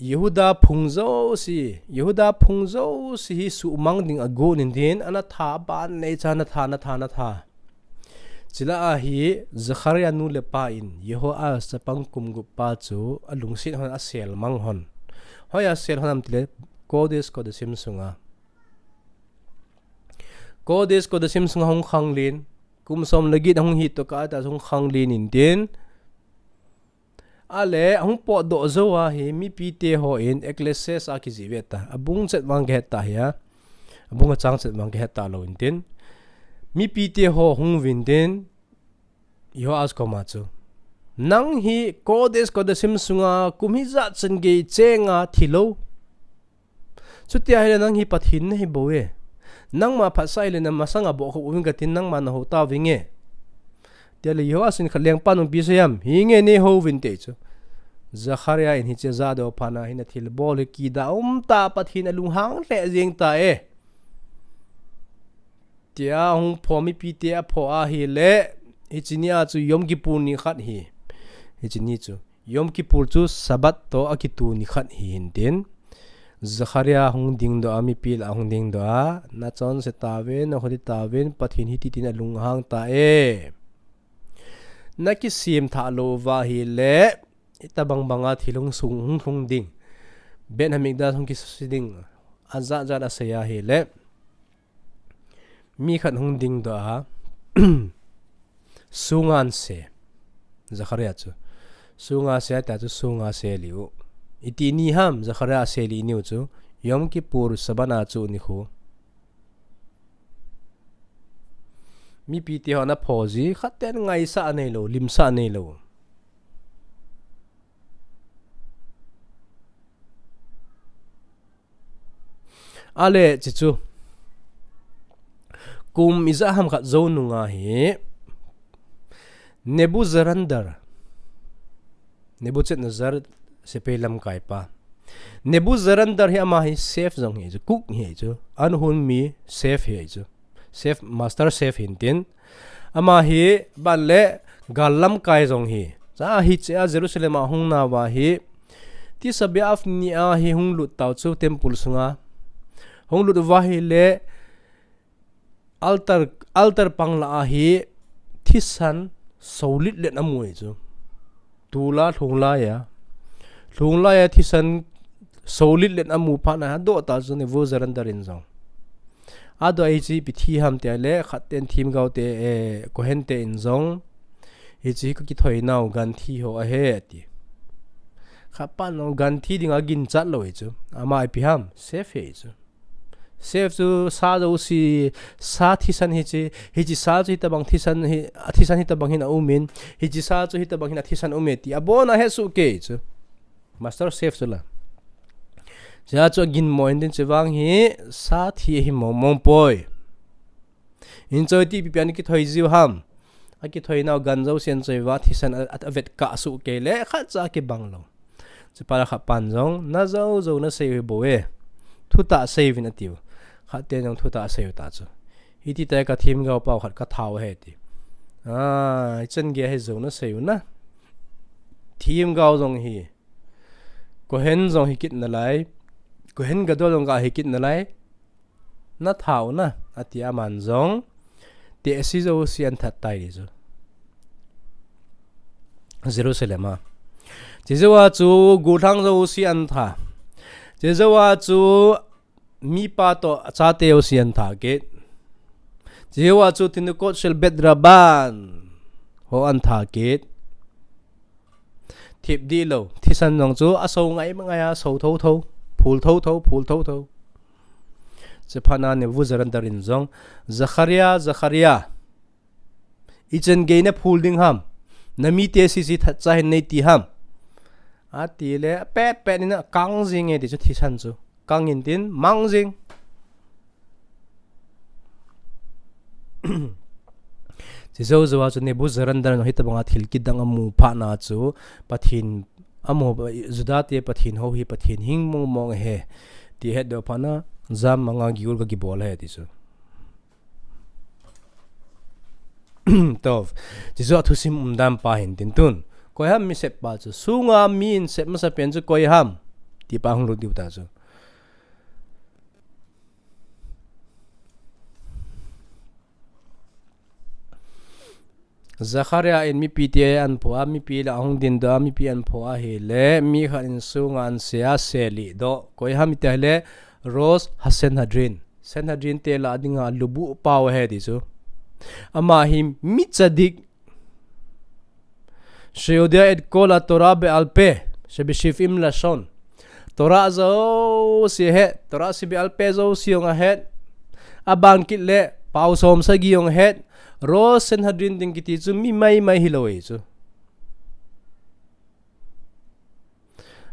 Jehuda phung jouse, Jehuda phung jouse hi suhmang ding agon in tin, ana tha ban nei cha, ana tha, ana tha, ana tha. Chule ahi, Zechariah nu le pa in, Jehoash chapang kum gup pa chu, alungset hon asel mang hon. Hoiya asel hon ham tile, Kodesh Kodashim sunga. Kodesh Kodashim sunga hung khanglen, kum som le get hung hi to kah ta hung khanglen in tin, Ale, ahung potdoh jou ahi, mipite hon, Ecclesiastes a kijih ve ta. Abung chet vang kihet ta hi a. Abung achang chet vang kihet ta lou in tin. Mipite ho hung vin tin. Jehoash koma chu. Nang hi Kodesh Kodashim sunga kum hijat chan gei chenga thi lou. Chuti ahile nang hi Pathen nahi bou e. Nangma phatsah hile na masanga bohkhup uvin katin nangma nahou tauvin e. Tia le Jehoash in khat lengpa nungpi sei ham. Hinge neihou vin te chu. Zechariah in hiche ajah doh phat na hin athilbol hi kida um ta Pathen alunghang lheh jeng ta e. Tia hung pho mipite apho ahile, hiche ni a chu Yom Kippur ni khat hi. Hiche ni chu. Yom Kippur chu Sabbath toh akitu ni khat hi hin tin. Zechariah hung dingdoh a, mipi lah a hung dingdoh a, nachonse tauvin, nakhoti tauvin, Pathen hiti tin alunghang ta e. Nakisem thah lou uva ahile, itobang banga thil hung sung hung lhung ding. Beit Hamikdash hung kisusi ding. Ajat jat asei ahile. Mi khat hung dingdoh a, sunga ase. Zechariah chu. Sunga ase ata chu sunga ase liu. Iti ni ham, Zechariah ase li niu chu. Yom Kippur Sabbath a chu nikho. Mipite ho ana pho ji, khat ten ngaisah neilou, limsah neilou. Ale, chuchu. Kum ijat ham khat jou nunga hi. Nebuzaradan. Nebuchadnezzar sepai lamkai pa. Nebuzaradan hi ama hi chef jong hi chu, cook hi chu. An hun mi chef hi chu. Chef, master chef hin tin. Ama hi ban le gal lamkai jong hi. Cha hiche a Jerusalem a hung nauva hi. Tisha B'Av ni a hi hung lut tau chu temple sunga. Hung lut uva ahile altar, altar pang lah a hi thisan solit let amu e chu. Tula lhung laiya. Lhung laiya thisan solit let amu phat na adoh ta chu Nebuzaradan in jong. Adoh a hiche ipi thi ham tia le khat ten themgao te, eh, Kohen te in jong. Hiche hi kakithoi nau ganthi ho ahi ati. Khat pan jong ganthi dinga ginchat lou hi chu. Ama ipi ham, chef hi chu. Chef chu sa jouse, sa thisan hiche, hiche sa chu hitobang thisan hi, a thisan hitobang hin aum in, hiche sa chu hitobang hin a thisan um e ti abon a hesoh kei chu. Master chef chu la. Chea chu aginmo in tin chevang hi sa thi ahi mong mong poi. Hin choi ti ipi pi a kithoi jiu ham. Akithoi nau gan jouse in choi uva thisan a, a, avetkah soh kei le khat cha kibang lou. Chuphat a khat pan jong, najou jou nasei u hi bou e. Thutah sei uvin atiu. Khat ten jong thutah sei u ta chu. Hiti tah a kathemgao pau khat katha u ahi ti. Ah, ichan gei hi jou nasei u na. Themgao jong hi. Kohen jong hi kit nalai. Kohen Gadol jong ga hi kit nalai. Natha u na, ati aman jong. Tehse jouse anthat tai ti chu. Jerusalem a. Chejou a chu gollhang jouse antha. Chejou a chu mipa toh achate jouse antha kit. Chejou a chu tinukot shel bet rabban ho antha kit. Thip dih lou. Thisan jong chu aso ngai ma ngai a, so tho tho. Phul tho tho, phul tho tho. Chuphat na Nebuzaradan in jong, Zechariah, Zechariah. Ichan gei naphul ding ham. Namite sese thatcha hin neiti ham. Ati le, apet pet in akang jing e ti chu thisan chu. Kang in tin, mang jing. Chejou jou a chu Nebuzaradan in hitobang a thil kidang amu phat na chu Pathen Amaho Juda te Pathen ho hi Pathen hing mong mong ahi ti hetdoh phat na, jam manga giul kakibol ahi ti chu. Tov. Ti chu athusim umdan pa hin tin tun. Koi ham mi sep pa chu. Sunga mi in sep masa pen chu koi ham. Ti pa hung lut diu ta chu. Zechariah in mipi te an pho a, mipi la hung din doh a, mipi an pho ahile, mi khat in sunga an se a, se li doh. Koi ham iti ahile, Rosh HaSanhedrin. Sanhedrin te la dinga lubu pau ahi ti chu. Ama hi mi tzadik. Sheyodea et kol aTorah be'al peh, shebeseb'im lashon. Torah jouse het, Torah shebe'al peh jouse jong ahet. Aban kit le, pau som sagi jong ahet. Rosh Sanhedrin ding kiti chu mi maimai hilou ahi chu.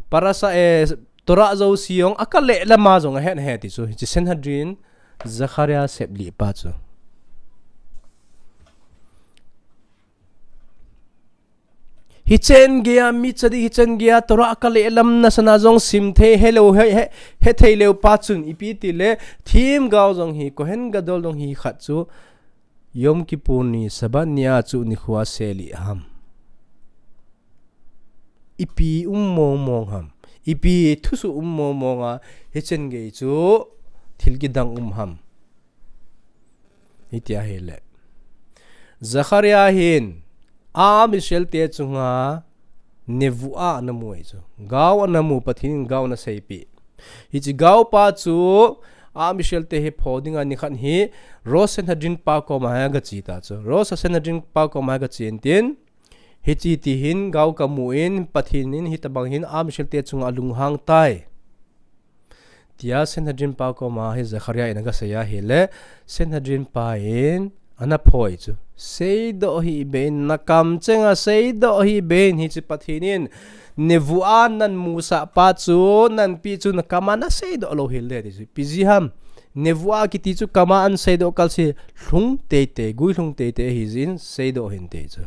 Parasha, eh, Torah jouse jong akah le lama jong ahet ahi ti chu. Hiche Sanhedrin, Zechariah sep li pa chu. Hichen geiya mi tzadik, hichen geiya Torah akah le lam nasana jong sim thei, helou, he, he, hethei leu pa chun, ipi ti le, themgao jong hi, Kohen Gadol jong hi khat chu, Yom Kippur ni, Sabbath ni a chu nikho a se li ham. Ipi um mong mong ham. Ipi thusoh um mong mong a, hichen gei chu, thil kidang um ham. Hiti ahile. Zechariah hin, a, Am Israel te chunga, nevuah ana mu ahi chu. Gao ana mu, Pathen in gao ana seipeh. Hiche gao pa chu, a, Am Israel te hi pho dinga nikhat hi, Rosh Sanhedrin pa koma hi aga che ta chu. Rosh Sanhedrin pa koma hi aga che in tin, hiche ti hin gao kamu in, Pathen in hitabang hin, a, Am Israel te chunga alunghang tai. Tia Sanhedrin pa koma hi Zechariah in aga sei ahile, Sanhedrin pa in ana pho ahi chu. Seidoh hih beh in, nakam chenga seidoh hih beh in, hiche Pathen in nevuah namusah pa chu, nanpi chu nakam a naseidoh lou hel de ti chu. Ipi jeh ham, nevuah kiti chu kam a ana seidoh kal se, lhung teitei, guilhung teitei ahi jeh in seidoh hih in ti chu.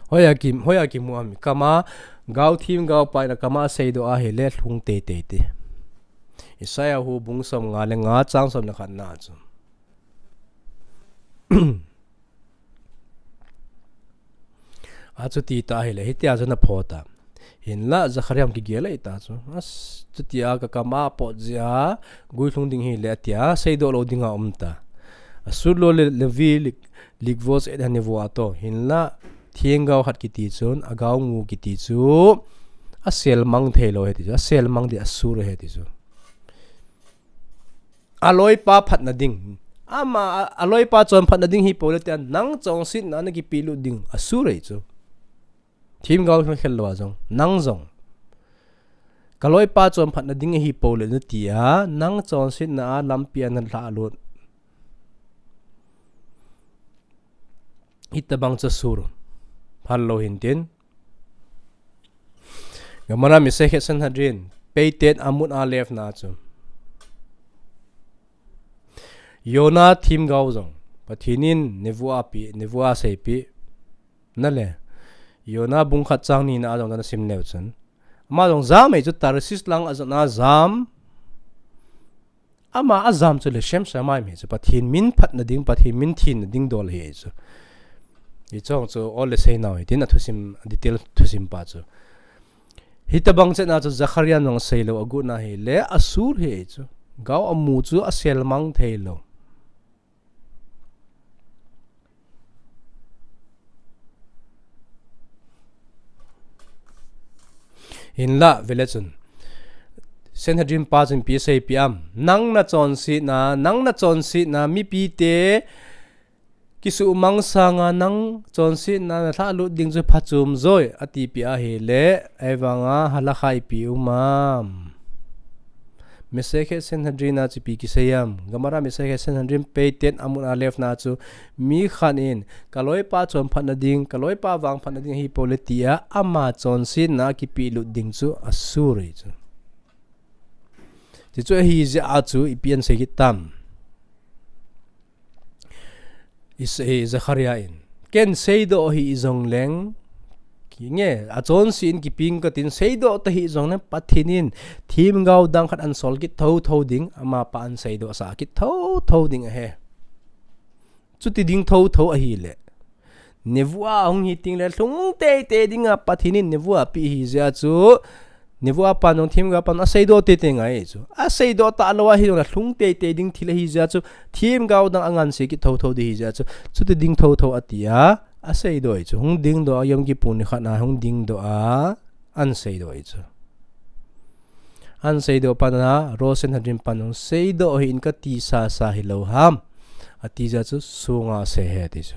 Hoiya ki, hoiya kimu ham, kam a, gao themgao pa in akam a aseidoh ahile lhung teitei ti. Isaiah hu bung som nga le nga chang som le khat na chu. Achuti ta ahile, hitia chu ana pho ta. Hinla, Zechariah kigel ahi ta chu. As, chutia kakam a pot jeh a, guilhung ding hile atia, seidoh lou dinga um ta. Asur lo le, Levi lik, likvos et hanevuah to. Hinla, themgao khat kiti chun, agao mu kiti chu, aselmang thei lou ahi ti chu, aselmang di asur ahi ti chu. Aloipa phatna ding. Ama, a, aloipa chonphatna ding hi pole tia, nang chonsetna a nakipeh lut ding, asur ahi chu. Themgao khel khel lou a jong, nang jong. Kaloipa chonphatna ding ahi pole natia, nang chonsetna a lampi a nalhah lut. Hitabang chu asur. Phal lou hin tin. Gemara Masechet Sanhedrin, pei tet amud alef na chu. Yonah themgao jong. Pathen in nevuah apeh, nevuah aseipeh. Nale. Yonah bung khat chang ni na a jong nasim leu chun. Ama jong jam ahi chu Tarshish lang a jong ajam. Ama ajam chu leshem shamayim ahi chu, Pathen min phatna ding, Pathen min thenna ding dol ahi chu. Hiche chu ole seinau ahi tin athusim, detail thusim pa chu. Hitabang chetna chu Zechariah in jong asei lou, agot na ahile asur ahi chu. Gao amu chu aselmang thei lou. Hinla, vele chun. Sanhedrin pa chun ipi aseipeh am. Nang nachonsetna, nang nachonsetna, mipi te kisuhmang sanga nang chonsetna nalhah lut ding chu phachom joi, atipeh ahile, ahivanga halakha ipi um am. Masechet Sanhedrin a chu ipi kisei am. Gemara Masechet Sanhedrin pei tet amud alef na chu mi khat in, kaloipa chonphatna ding, kaloipa vangphatna ding ahi pole tia, ama chonsetna a kipeh lut ding chu asur ahi chu. Ti chu ahi jeh a chu ipi asei kit tam. Is-, eh, Zechariah in. Ken seidoh hih jong leng, Kinge, achonse in kiping katin seidoh tahih jongle Pathen in themgao dang khat ahin sol kit thotho ding, amapa ahin seidoh sah kit thotho ding ahi. Chuti ding thotho ahile, Nebuah hung hi tengle lhung teitei dinga Pathen in Nebuah apeh ahi jeh chun, Nebuah pan jong themgao pan aseidoh teitei ngai chu. Aseidoh talou ahi jongle lhung teitei ding thil ahi jeh chun, themgao dang anganse kit thotho ding ahi jeh chun, chuti ding thotho ati a, aseidoh ahi chu. Hung dingdoh a Yom Kippur nikhat na hung dingdoh a, ahin seidoh ahi chu. Ahin seidoh pan a, Rosh Hashanah pan hung seidoh ahin kati sasa hilou ham. Ati jeh chun sunga sei ahi ati chu.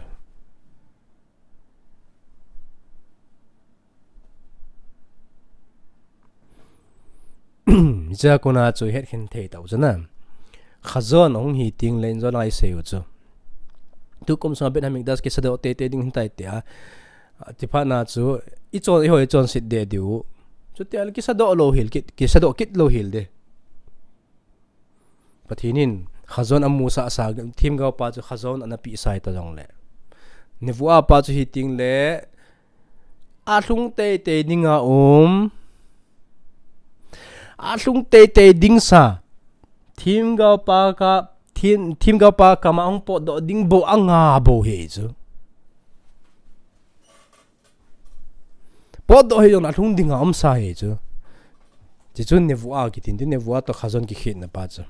Hichea kona chu het khen thei tau chu na. Chazon hung hi tengle in jong lai sei u chu. Tukum sunga Beit Hamikdash kisadoh teitei ding ahitai tia. Ti phat na chu, ichon, eiho ichonset deh diu. Chutia le kisadoh lou hel, ki, kisadoh kit lou hel ding. Pathen in Chazon amusah sa, themgao pa chu Chazon ana peh sa hita jongle, Nebuah pa chu hi tengle, alhung teitei dinga um, alhung teitei ding sa, themgao pa ka, them, themgao pa kama hung potdoh ding bou anga bou ahi chu. Potdoh ahi jongle alhung dinga um sa ahi chu. Chuche chu Nebuah kitin tin, Nebuah toh Chazon kikhetna pa chu.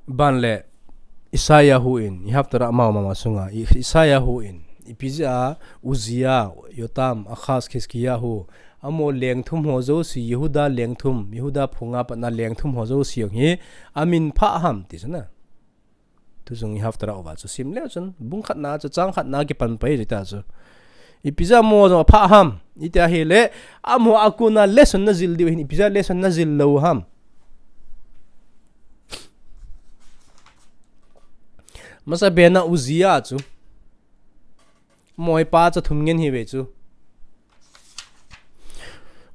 Ban le, Isaiah hu in, i haptarah mama sunga, I-, Isaiah hu in, ipi jeh a Uzziah, Jotham, Ahaz, Hezekiah hu, amaho leng thum ho jouse, Jehuda leng thum, Jehuda phunga patna leng thum ho jouse jong hi, amin phah ham ti chu na. Tuchung i haptarah uva chu sim leu chun, bung khatna chu, chang khatna kipan pai jita chu. Ipi jeh a amaho jong aphah ham, iti ahile, amaho a kona lesson najil diu ahin, ipi jeh a lesson najil lou ham. Masa bena Uzziah chu. Amaho hi pa cha thum ngen ahiuve chu.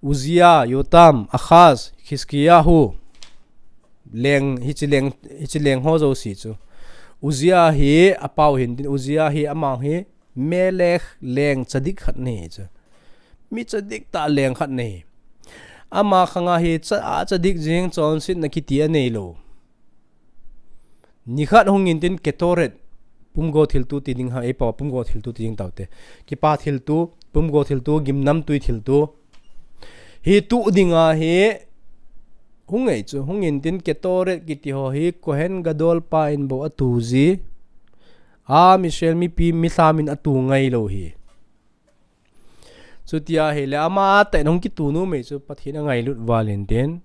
Uzziah, Jotham, Ahaz, Hezekiah hu. Leng, hiche leng, hiche leng ho jouse chu. Uzziah hi apau hin tin, Uzziah hi ama hi Melech leng tzadik khat ahi chu. Mi tzadik tah leng khat ahi. Ama khanga hi cha, a tzadik jing chonsetna kiti anei lou. Nikhat hung in tin Ketoret, pumgo thilto ti ding ham, eipao pumgo thilto ti ding taute. Kipa thilto, pumgo thilto, gimnamtui thilto. Hi to dinga hi, hung e chu, hung in tin Ketoret kiti ho hi, Kohen Gadol pa in bou ato ji. Am Israel mipi, milham in ato ngai lou ahi. Chuti ahile, amatah in hung kito nom e chu, Pathen angailut val in tin.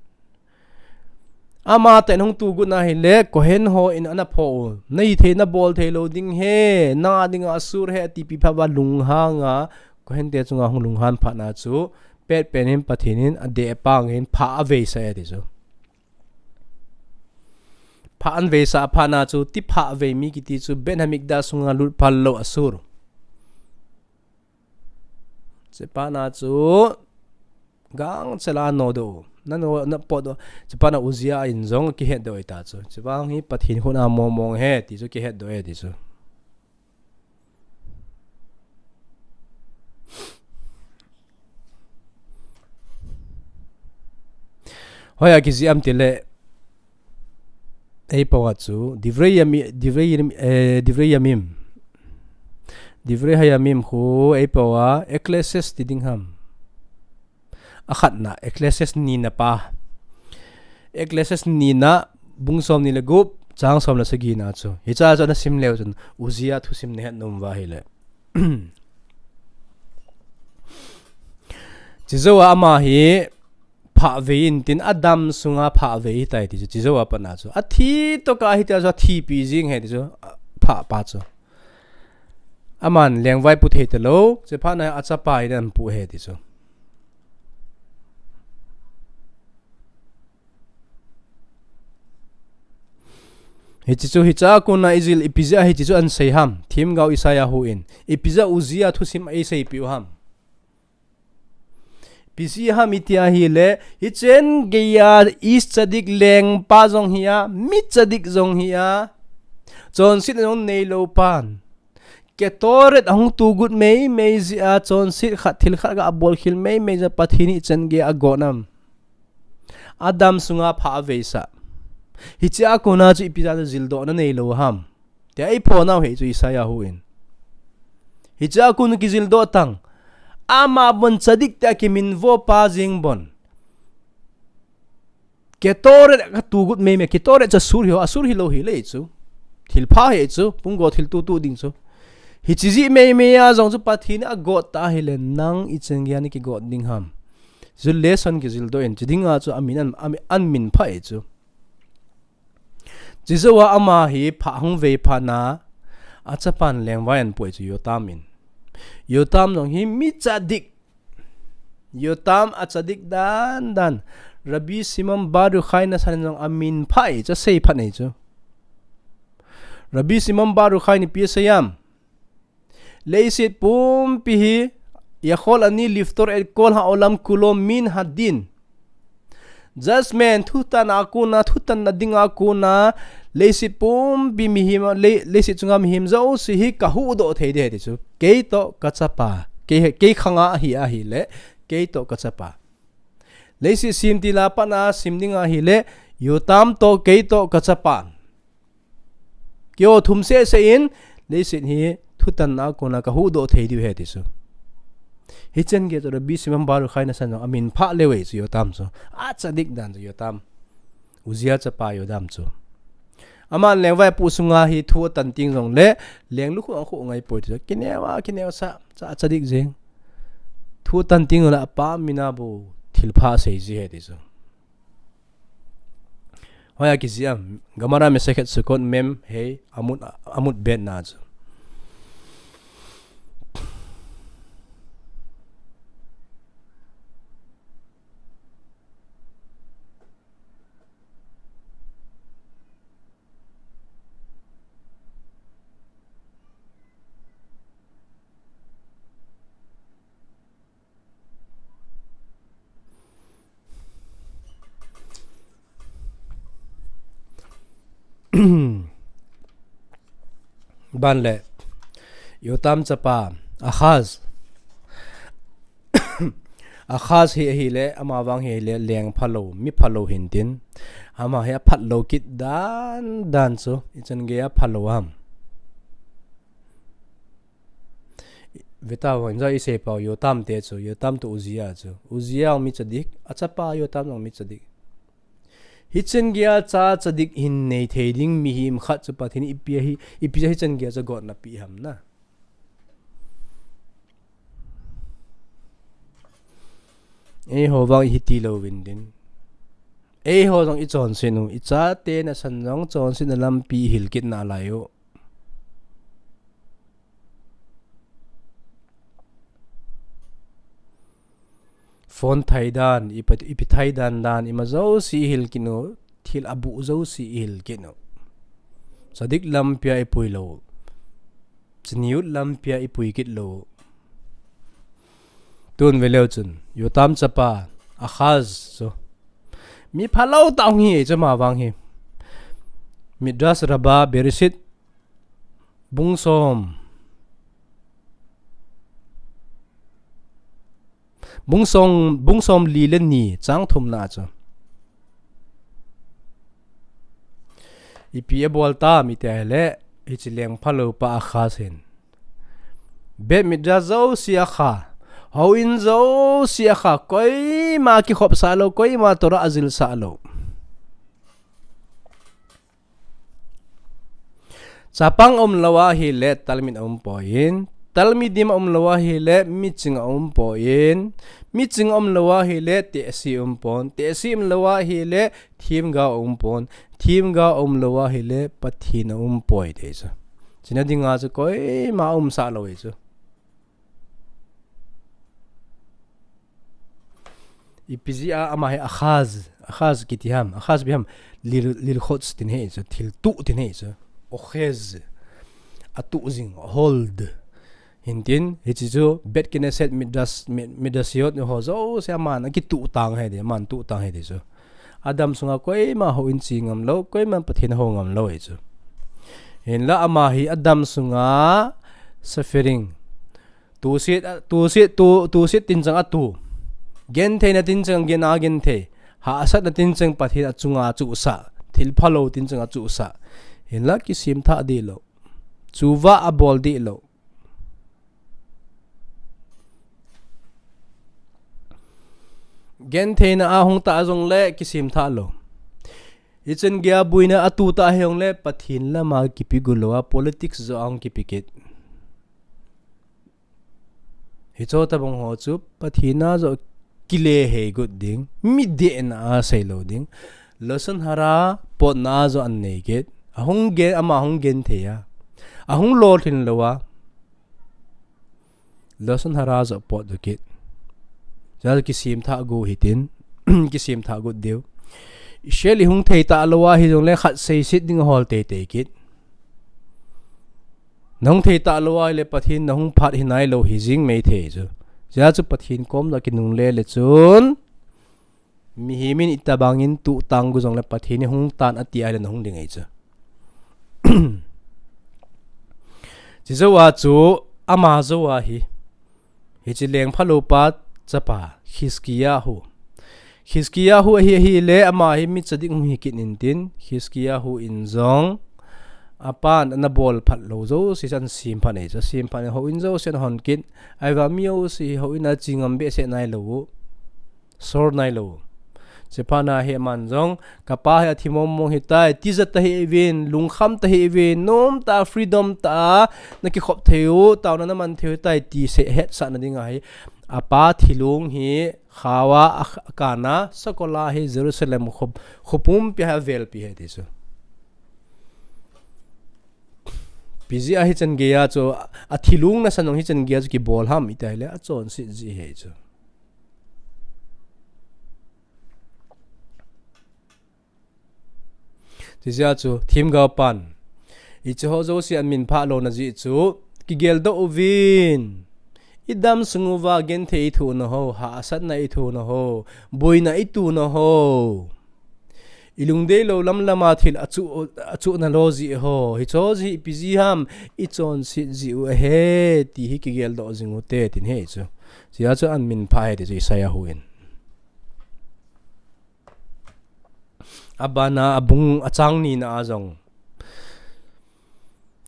Amatah in hung to got na ahile, Kohen ho in ana phoh u. Nahithei, nabol thei lou ding ahi, na dinga asur ahi, atipi phat uva lunghang a, Kohen te chunga hung lunghang phat na chu, petpen in Pathen in adeh pang in phah aveisah e ti chu. Phah aveisah phat na chu, ti phah avei mi kiti chu, Beit Hamikdash sunga lut phal lou asur. Chuphat na chu, gangchel a nodoh u. Nano, napotdoh u. Chuphat na Uzziah in jong kihetdoh e ta chu. Chuvang hi Pathen khut a mong mong ahi, ti chu kihetdoh e ti chu. Hoiya kijih ham tile, eipao a chu, Divrei Yami-, Divrei Yami-, eh, Divrei Yamim. Divrei Hayamim khu, eipao a, Ecclesiastes ti ding ham. Akhatna, Ecclesiastes nina pa. Ecclesiastes nina, bung somni le gup, chang som le sagi na chu. Hichea chu nasim leu chun, Uzziah thusim nahet nom uva ahile. Chujou a ama hi phah avei in tin, adam sunga phah avei ahitai ti chu, chujou a pat na chu. Athi toh ka ahi tia chu, athipi jing ahi ti chu, phah pa chu. Aman lengvai pu thei talou, chuphat na achapa in ana pu ahi ti chu. Hiche chu, hichea kona ijil ipi jeh a hiche chu ana sei ham, themgao Isaiah hu in. Ipi jeh a Uzziah thusim eiseipeh u ham. Ipi jeh ham iti ahile, hichen geiya ish tzadik lengpa jong hi a, mi tzadik jong hi a, chonsetna jong neilou pan. Ketoret ahung tugut meimei jeh a chonset khat thil khat ga abol khel meimei jeh a Pathen in ichan geiya agot nam. Adam sunga pha aveisah. Hichea kona chu ipi jeh a jildohna neilou ham. Tia eipho nau hi chu Isaiah hu in. Hichea kon kijildoh tang. Ama bon tzadik tia kiminvo pa jeng bon. Ketoret katugut meimei, ketoret chu asur hi ho, asur hilou hile chu. Thil pha hi chu, punggo thil tutu ding chu. Hiche jeh meimei a jong chu Pathen in agot ta hile nang ichan geiya nakigot ding ham. Chu lesson kijildoh in, chu dinga chu amin an, amin, amin pha hi chu. Chujouva ama hi pha hung vei phat na, achapan lengvai ahin pu hi chu Yotam in. Yotam jong hi mi tzadik. Yotam atzadik dan dan. Rabbi Shimon Bar Yochai nasan in jong amin pha hi chu asei phat hi chu. Rabbi Shimon Bar Yochai in ipi asei ham. Leiset pumpi hi, יכול אני לפטור את כל העולם כולו מן הדין. Judgment, thutanna a kona, thutanna dinga kona, leiset pumpi mihem, lei, leiset chunga mihem jouse hi kahuhdoh thei ding ahi ti chu. Kei toh kachapa, kei, kei khanga ahi, ahile, kei toh kachapa. Leiset sem til a pat a sem ding ahile, Yotam toh, kei toh kachapa. Keiho thum seh seh in, leiset hi thutanna a kona kahuhdoh thei diu ahi ti chu. Hichan geiya chu Rabbi Shimon Bar Yochai nasan jong amin pha lheh e chu Yotam chu. Atzadik dan chu Yotam. Uzziah chapa Yotam chu. Aman lengvai apu sunga hi thu atan teng jongle, leng lukhuh akhuh ngai poi ti chu. Kineo a, kineo sa, cha atzadik jeng. Thu atan teng jongle apa mina bou thil pha asei ji ahi ti chu. Hoiya kijih ham, Gemara Masechet Sukkot Mem He Amud, Amud Bet na chu. Ban le, Yotam chapa, Ahaz. Ahaz hi ahile, ama vang hi ahile, leng phalou, mi phalou hintin. Ama hi aphalou kit dan dan chu, ichan geiya phalou ham. Veta vang ja isei pau Yotam te chu, Yotam toh Uzziah chu. Uzziah jong mi tzadik, achapa Yotam jong mi tzadik. Hichan geiya cha tzadik hin nei thei ding mihem khat chu Pathen in ipi ahi, ipi ja hichan geiya chu gotna pe ham na. Eiho vang ihi tilou vin din. Eiho jong ichonset u, ichate nasan jong chonsetna lampi ihil kit nalai u. Phone thai dan, ipi, ipi thai dan dan, ima jouse ihil kit u, thil abuh jouse ihil kit u. Tzadik lampia ipui lou. Tzniut lampia ipui kit lou. Tun veleu chun, Yotam chapa, Ahaz chu. Mi phalou tah hung hi, chu ama vang hi. Midrash Rabbah, Bereshit, bung som. Bung som, bung somli le ni, chang thumna chu. Ipi abol tam iti ahile, hiche leng phalou pa Ahaz hin. Beit Midrash jouse akha, houin jouse akha, koima kikhopsah lou, koima Torah ajilsah lou. Chapang aum lou ahile, talmid aum poi, talmidim aum lou ahile, miching aum poi, miching aum lou ahile, tehsi aum pon, tehsi aum lou ahile, themgao aum pon, themgao aum lou ahile, Pathen aum poi, ti chu. Chuna dinga chu koima aumsah lou ahi chu. Ipi jeh a ama hi Ahaz, Ahaz kiti ham, Ahaz ipi ham, lil, lilchotz tin ahi chu, thil tuh tin ahi chu. Ohez, atuh jing, hold. Hintin, hiche chu, Beit Knesset Midrash, Mi-, Midrashiyot ho jouse aman akituh tang ahi ti, aman tuh tang ahi ti chu. Adam sunga koima houin che ngam lou, koima Pathen hou ngam lou ahi chu. Hinla ama hi Adam sunga Suffering. Tusit, tusit, tu, tusit tinchang atu. Gentheina tinchang gen a genthei. Hahsatna tinchang Pathen achunga chusa. Thil phalou tinchang achusa. Hinla kisemthah dih lou. Chuva abol dih lou. Gentheina ahung ta jongle kisemthah lou. Hichan geiya boina atu ta hijongle Pathen lama kipe gu lou a politics joh ahung kipe kit. Hicho tabang ho chu Pathen a joh kile hei got ding. Mi dehna a sei lou ding. Lashon hara potna a joh an nei kit. Ahung gen, ama hung genthei a. Ahung lolhin lou a. Lashon hara joh pot doh kit. Jal kisemthah gu hitin. Kisemthah got diu. Israel i hung thei talou a hijongle khat seiset ding ahol teitei kit. Nahung thei talou a hile Pathen nahung phat hinailou hi jing maithei chu. Jia chu Pathen kom joh kinungle le chun. Mihem in itobang in tuhtang gu jongle Pathen in hung tan ati a hile nahung ding ahi chu. Chi jou a chu ama jou a hi. Hiche leng phalou pa chapa Khizkiyahu. Khizkiyahu ahi, ahile ama hi mi tzadik hung hi kit intin, Khizkiyahu in jong apan ana bol phat lou jouse chu an semphat ahi chu, semphat in houin jouse ana hon kit, ahivang mi jouse houin a che ngam behseh nailou u, sor nailou u. Chuphat na hi aman jong, kapa hi athi mongmong hitai, tijat ta hih uvin, lungkham ta hih uvin, nomtah freedom tah a nakikhop thei u, taona naman thei u tai ti hetsahna ding ahi. Apa thilong hi khao a, a, akana, sakol a hi Jerusalem kho, kho pumpi a hi avelpi ahi ti chu. Ipi jeh a hichan geiya chu, athilong nasan jong hichan geiya chu kibol ham iti a hile, achonset jeh ahi chu. Chujeh a chu themgao pan, hiche ho jouse an minphah louna jeh chu, kigeldoh uvin. Idam sung uva genthei ithoh nahou, hahsatna ithoh nahou, boina itoh nahou, ilungdeilou lamlam a thil achuh, achuh nalou jeh ho, hicheho jeh ipi jeh ham, ichonset jeh u ahi, ti hi kigeldoh jing ute, tin ahi chu. Chujeh a chu an minphah ahi ti chu Isaiah hu in. Abana abung achang nina a jong,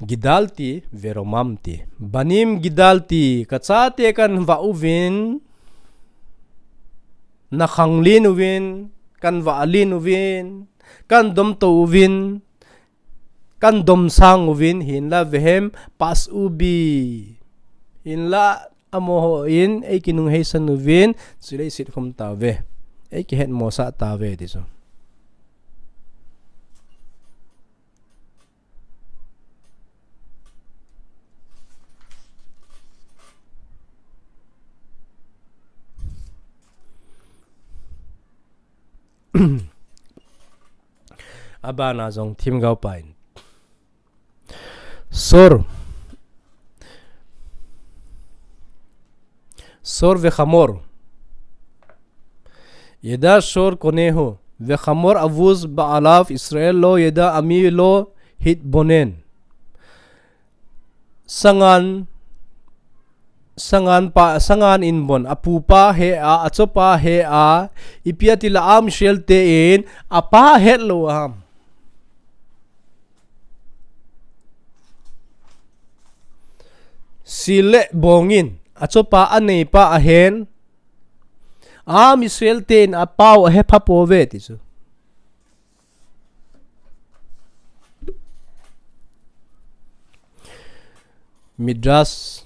Gidalti veromam ti. Banim gidalti, kachate kanvah uvin, nakhanglen uvin, kanvah len uvin, kandomto uvin, kandomsang uvin, hinla vehem pasubi. Hinla amaho in eikinungheisan uvin, chule eisetkhum tauve. Eikihetmosah tauve, ti chu. Abana jong themgao pan. Sor. Sor vechamor. Yeda Sor konehu, vechamor avuz ba'alav Israel lo yeda ami lo hitbonen. Sangan, sangan pa, sangan in bon, apupa he a, achopa he a, ipi ati la am Israel te in, apa hetlou ham. Sil le bong in, achopa aneipa ahen, am Israel te in apau ahepha pouve ti chu. Midrash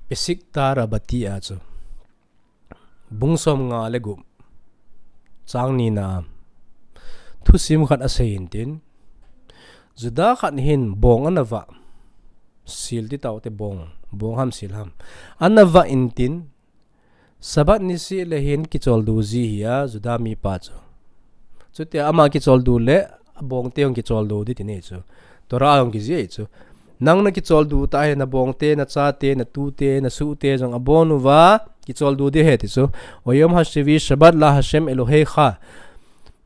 Pesikta Rabati a chu. Bung som nga le gup. Chang nina. Thusim khat asei intin. Juda khat hin bong anavah. Sil ti taute bong. Bong ham sil ham. Anavah intin. Sabbath niseh le hin kicholdo ji ahi a, Juda mipa chu. Chutia ama kicholdo le, abongte jong kicholdo ding ti ahi chu. Torah a jong kijih ahi chu. Nang nakicholdo tah le, nabongte, nachate, natute, nasuhte jong abon uva, kicholdo ding ahi ti chu. Oyom hashevi Shabbat la Hashem Elohecha.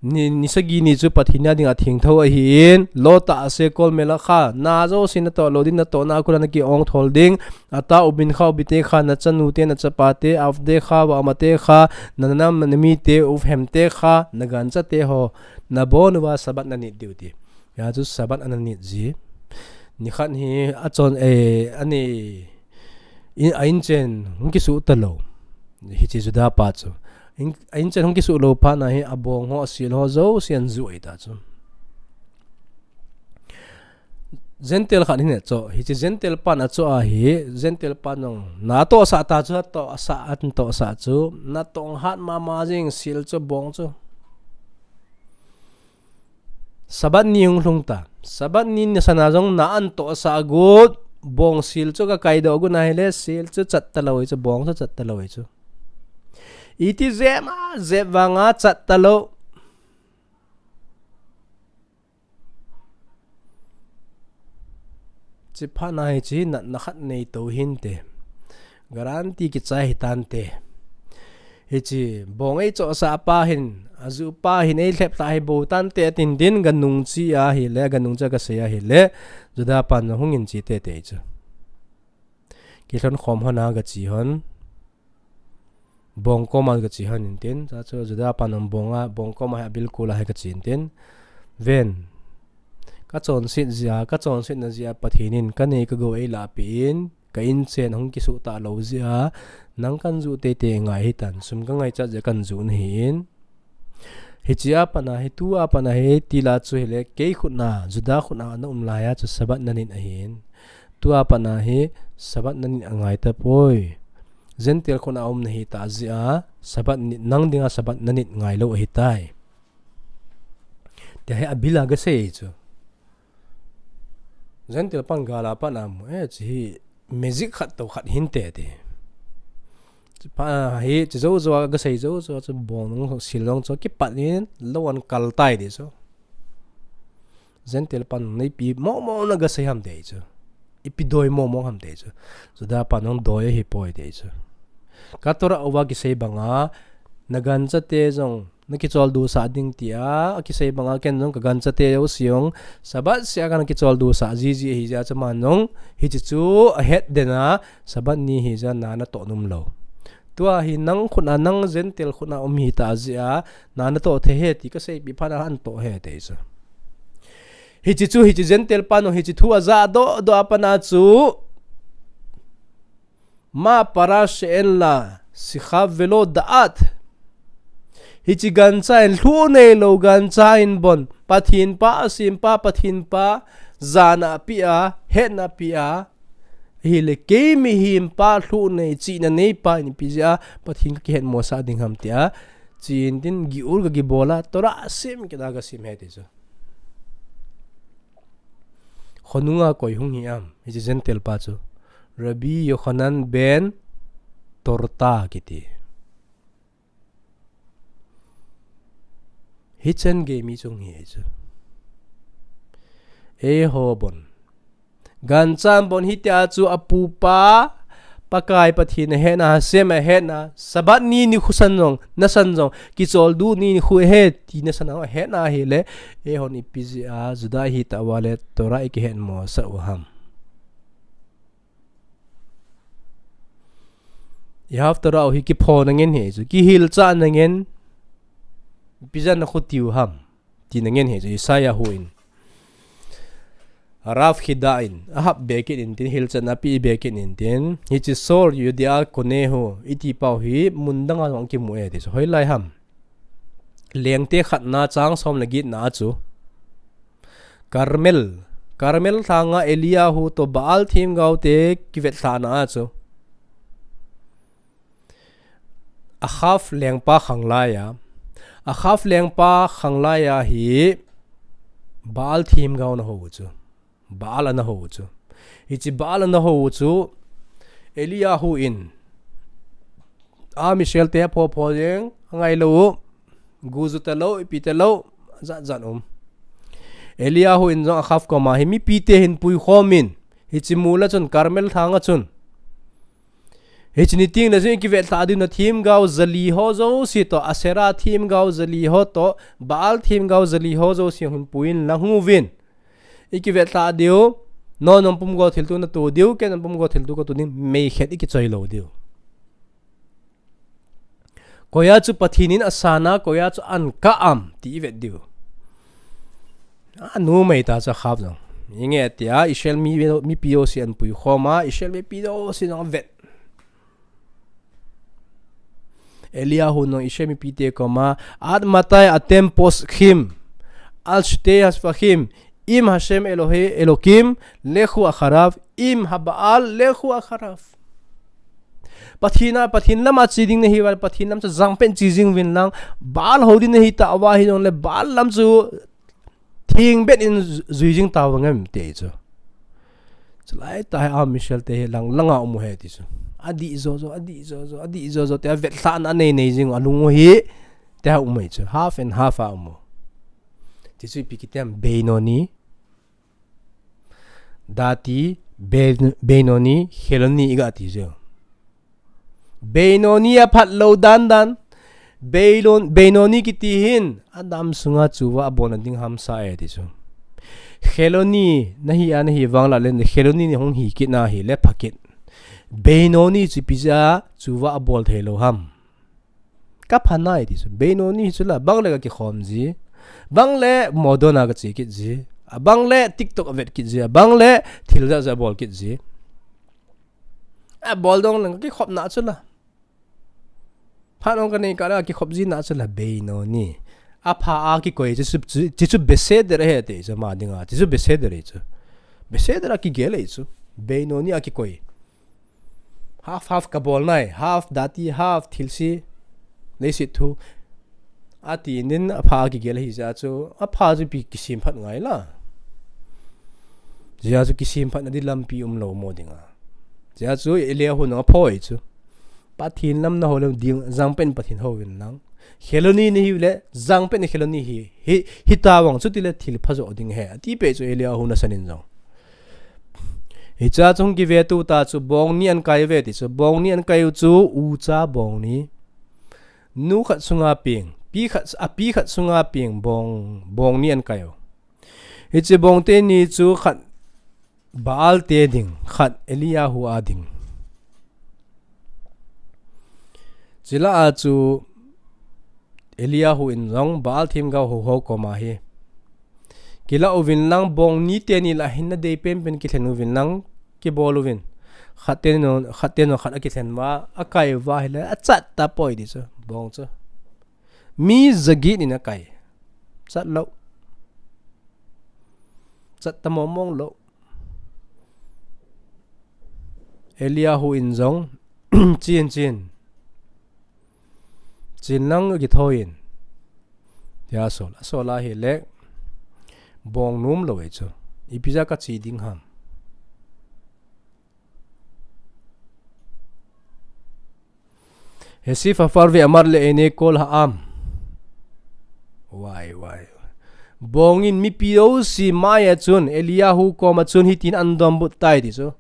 Ni, ni sagi ni chu Pathen a dinga thengtho ahin, lo tah se kol mel a kha, na jouse natoh lou ding, natohna a kon a naki ong thol ding, atah uvin kha, uvin te kha, nachanu te, nachapa te, av te kha, va ama te kha, nanam, namite, uvem te kha, nagancha te ho, nabon uva Sabbath nanit diu ti. Hia chu Sabbath ana nit ji. Nikhat hi achon, eh, ani, in, a inchen hung kisuh talou. Hiche Juda pa chu. In, a inchen hung kisuh lou phat na hi abong ho, asil ho jouse ahin juh ahi ta chu. Gentile khat hin achoh. Hiche Gentile pan achoh a hi, Gentile pan jong natohsah ta chu, atohsah, atohsah chu. Natong hat mama jing, sil chu, bong chu. Sabbath ni hung lhung ta. Sabbath ni nasan a jong na atohsah got, bong sil chu kakai doh got na hile, sil chu chat talou ahi chu, bong chu chat talou ahi chu. Iti jep a, jep vang a chat talou. Chuphat na hiche natna khat nei tou hinte. Guarantee kichai hitante. Hiche bong eichohsah pa hin, ajuh pa hin, eilhep lhah hi bou tante atin tin, ganung chi ahile, ganung chi a kasei ahile, Juda pan jong hung in chi teitei chu. Kilhon khom hon a gache hon. Bong koma gache hon in tin, cha chu Juda pan jong bong a, bong koma hi abilkol a hi gache in tin. Ven. Kachonset jeh a, kachonsetna jeh a Pathen in kanei kagou eilah peh in, ka inchen hung kisuh talou jeh a, nang kahin juh teitei ngai hitan, sum kangaichat jeh a kahin juh nahi in. Hiche a pat a hi, tu a pat a hi, tila chu hile, kei khut a, Juda khut a ana um lai a chu Sabbath nanit ahin. Tu a pat a hi, Sabbath nanit angai tapoi. Gentile khut a um nahi ta jeh a, Sabbath nit, nang dinga Sabbath nanit ngailou ahitai. Tia hi abil a gasei chu. Gentile pan gal a pat a mu, eh, hiche hi magic khat tou khat hinte ti. Chuphat a hi, chu jou jou a gasei jou jou a chu bong jong sil jong chu kipat in lo ahin kal tai ti chu. Gentile pan neipi momo na gasei ham ti chu. Ipi doi momo ham ti chu. Juda pan jong doi ahipoi ti chu. Ka Torah uva kisei banga, nagancha te jong, nakicholdo sah ding tia akisei banga ken jong kagancha te jouse jong Sabbath seh a kana kicholdo sah jiji ahi jeh a chu aman jong hiche chu ahet den a, Sabbath ni ahi jeh a na natoh nom lou. Tua hi nang khut a, nang Gentile khut a um hita jeh a na natoh thei ahi ti kaseipi phat a natoh ahi ti chu. Hiche chu, hiche Gentile pan jong hiche thu ajah doh doh a pat a chu, Ma para she'en la sicha velo da'at. Hiche gancha in lhuh neilou gancha in bon, Pathen pa, asempa Pathen pa, jana apeh a, hetna apeh a, ahile kei mihem pa lhuh nei, chihna nei pa in ipi jeh a Pathen kakihetmosah ding ham tia, chun tin giur kagibol a, Torah asem kit a gasem ahi ti chu. Khonung a koi hung hi am, hiche Gentile pa chu. Rabbi Yochanan ben Torta kiti. Hichan gei mi chu hung hi ahi chu. Eiho bon. Gancha in bon hitia chu apupa, Pakai Pathen ahetna, Hashem ahetna, Sabbath ni nikho san jong, nasan jong, kicholdo ni nikho ahi ti nasan jong ahetna ahile, eihon ipi jeh a Juda ihitah uva le Torah ikihetmosah u ham. Ihav Torah u hi kipho nangen hi chu, kihilchah nangen, ipi jeh a nakho tiu ham. Ti nangen hi chu Isaiah hu in. Rav Chida in, ahap be kit in tin, hilchetna apeh be kit in tin, hiche Sor Yehudea Konehu, iti pau hi, mun dang a jong kimu e ti chu, hoilai ham. Lengte khatna chang som le get na a chu. Carmel, Carmel lhang a Eliyahu toh Baal themgao te kivetlhahna a chu. Achav lengpa khang lai a. Achav lengpa khang lai a hi Baal themgao ana hou chu. Baal ana hou chu. Hiche Baal ana hou chu Eliyahu in a Michel te apho pho jeng, angailou u. Guju talou, ipi talou, jat jat um. Eliyahu in jong Achav koma hi mipi te hin puikhom in. Hiche mol a chun Carmel lhang a chun. Hiche ni tengle jong ikivetlhah diu na themgao jali ho jouse toh, Asherah themgao jali ho toh, Baal themgao jali ho jouse hin puiyin lang hung uvin. Ikivetlhah diu, nangho pumgo thilto nato diu, kei pumgo thilto kato ding, meikhet ikichoi lou diu. Koiya chu Pathen in asan a, koiya chu ahin kah am ti ivet diu. Anomai ta chu Akhab jong. Inge tia, Israel mi, mipi jouse ahin puikhom a, Israel mipi jouse jong avet. Eliahu in jong Israel mipite koma, עד מתי אתם פוסחים על שתי הספכים, אם השם אלוהי אלקים, לכו אחריו, אם הבעל, לכו אחריו. Pathen a, Pathen lam a che ding nahi uva le, Pathen lam chu jangpen che jing uvin lang, Baal hou ding nahi tah uva hijongle, Baal lam chu theng beh in ju-, jui jing tauvin ngen ti chu. Chulai tah a Israel te hi lang, lang a um u ahi ti chu. Adih jojo, adih jojo, adih jojo, tia vetlhahna anei nei jing u, alung u hi, tia um u ahi chu. Half and half a um u. Ti chu ipi kiti ham, Beinoni, Dati, Bein-, Beinoni, Kheloni iga ti jeh u. Beinoni aphat lou dan dan. Beilon-, Beinoni kiti hin, adam sunga chuva abolna ding hamsa e ti chu. Kheloni, nahi a nahi vang lah le, Kheloni nahung hi kit na hile pha kit. Beinoni chu ipi jeh a chuva abol thei lou ham. Ka pha nai ti chu. Beinoni hi chu la, bang le ka kikhom ji. Bang le modern a ka che kit ji. A bang le TikTok a vet kit ji. A bang le thil jat jat bol kit ji. A bol dong leng ka kikhop na chu la. Phat ong ka nei kah le ka kikhop ji na chu la, Beinoni. Apha a kikoi chu, chu, chu, chu beseder ahi ti chu ama dinga. Chu, chu beseder ahi chu. Beseder a kigel ahi chu. Beinoni a kikoi. Half, half ka bol nai, half dati, half thilse, leiset thu. Ati in din apha kigel ahi jeh chu, apha chu ipi kisemphat ngai la. Jeh chu kisemphatna di lampi um lou mo dinga. Jeh chu Eliahu in apha ahi chu. Pathen lam nahou le ding, jangpen Pathen hou vin lang. Kheloni nahi u le, jangpen Kheloni hi, hi, hi tavang chu tile thil pha jo ding ahi. Ati peh chu Eliahu nasan in jong. Hichea chu hung kive tou ta chu bong ni ahin kai uve ti chu, bong ni ahin kai u chu ucha bong ni. Nu khat sunga peng, pi khat, api khat sunga peng bong, bong ni ahin kai u. Hiche bong teni chu khat Baal te ding, khat Eliahu a ding. Chule a chu Eliahu in jong Baal themgao hou ho koma hi, kila uvin lang bong ni teni lah hin nadei penpen kilhen uvin lang kibol uvin. Khat teni, khat teni khat akilhen uva, akai uva ahile achat tapoi ti chu, bong chu. Mi jaget in akai. Chat lou. Chat ta mong mong lou. Eliahu in jong, chen, chen. Chen lang akithou in. Tia asol, asol ahile. Bong nom lou e chu. Ipi jeh a kache ding ham. הוסיף הפר ואמר לעיני כל העם. וואי, וואי. Bong in mipi jouse mai a chun, Eliahu koma chun hitin ahin donbut tai ti chu.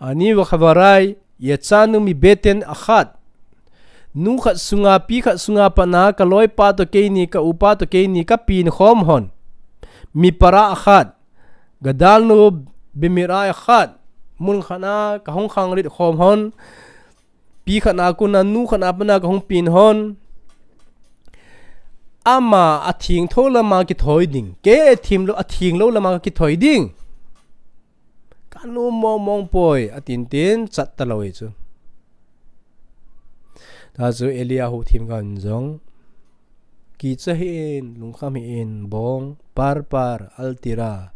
אני וחברי יצאנו מבטן אחת. Nu khat sunga, pi khat sunga pat na, kaloipa toh keini, ka-upa toh keini, kapen khom hon. מפרה אחת. גדלנו במרעה אחת. Mun khat na, kahung khangrit khom hon. Pi khat na kon a, nu khat na pat na kahung pen hon. Ama atheng tho lama kithoi ding. Kei atheng lou, atheng lou lama kakithoi ding. Kanom mong mong poi, atin tin, chat talou e chu. Tia chu Eliahu themgao in jong. Kicha hih in, lungkham hih in, bong, par par, al tira.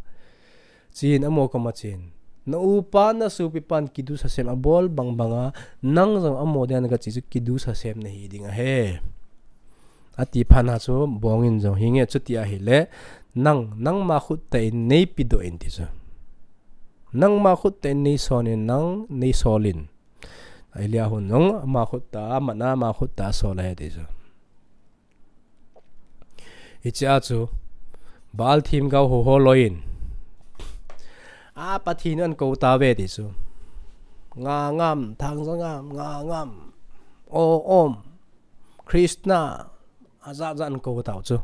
Chen, amaho koma chen. Na upa, na sopipan kiddush Hashem abol bang banga, nang jong amaho dia nagache chu kiddush Hashem nahi ding ahi. Ati phat na chu bong in jong hinge chuti ahile, nang, nangma khut tah in neipedoh in ti chu. Nangma khut tah in neison in, nang neisol in. Eliahu in jong ama khut tah, amat na ama khut tah asol ahi ti chu. Hichea chu, Baal themgao hou ho loi in. A Pathen in ahin kou tauve ti chu. Ngangam, Thangjangam, Ngangam, O Om, Krishna, ajat jat an kou tau chu.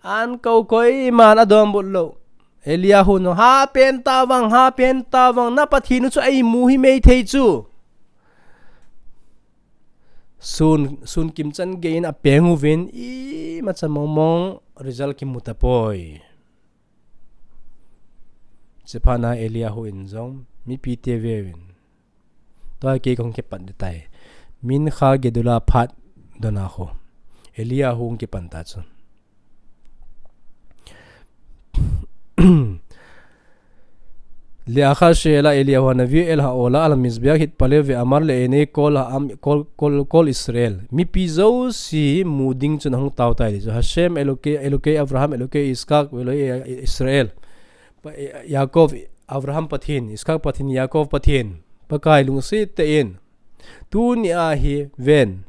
An kou koiman adonbut lou. Eliahu in jong, ha pen tavang, ha pen tavang, na Pathen u chu eimu himai thei chu. Sun, sun kimchan gei in apeng uvin, imacha mong mong result kimu tapoi. Chuphat na Eliahu in jong mipite veuvin. Tua kei kahung kipan ding tai. Mincha gedula phat dona khu Eliahu hung kipan ta chu. לאחר שהעלה אליהו הנביא אל העולה על המזבח, התפלל ואמר לעיני כל העם, כל, כל, כל ישראל, מפי זו סימודין צונהון טאוטאי, השם אלוקי, אלוקי אברהם, אלוקי יצחק ואלוקי ישראל, יעקב, אברהם פתחין, יצחק פתחין, יעקב פתחין, Pakai lungset tah in, tuni a hi ven,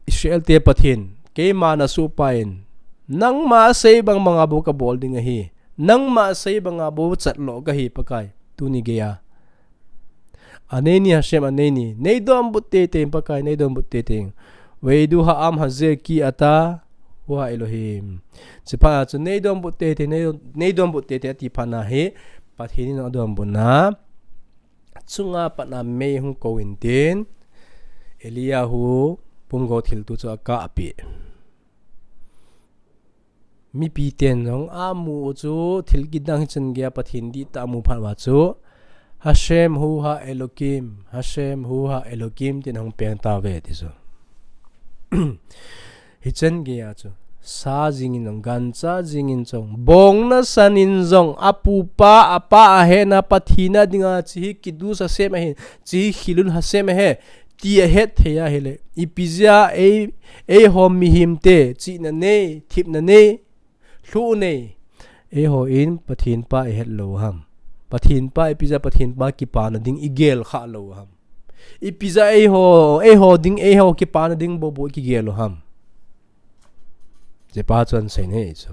Israel te Pathen, keima nasuhpa in, nangma sei bang banga bou kabol ding ahi, nangma sei banga bou chatlo kahi Pakai, tuni geiya. Aneini Hashem, aneini, neidonbut teitei in Pakai, neidonbut teitei in. Veidu ha'am haze ki ata, hu ha'Elohim. Chuphat a chu neidonbut teitei, neidon, neidonbut teitei ati phat na hi, Pathen in adonbut na. Chunga patna mei hung kou intin, Eliahu pumgo thiltu chu akah apeh. Mipiten jong amu u chu thil kidang hichan geiya Pathen dihtah amu phat uva chu, Hashem hu ha Elokim, Hashem hu ha Elokim tin ahung peng tauve ti chu. Hichan geiya chu, sa jingin jong, gancha jingin jong, bong nasan in jong, apupa, apa ahetna Pathen a dinga, hiche hi Kiddush Hashem ahi, hiche hi Chillul Hashem ahi, ti ahet thei ahile, ipi jeh a ei, eiho mihem te, chihna nei, thepna nei, lhuh nei, eiho in Pathen pa ihet lou ham. Pathen pa, ipi jeh a Pathen pa kipana ding igel kha lou ham. Ipi jeh a eiho, eiho ding, eiho kipana ding bou bou ikigel u ham. Hiche pa chun asei e chu.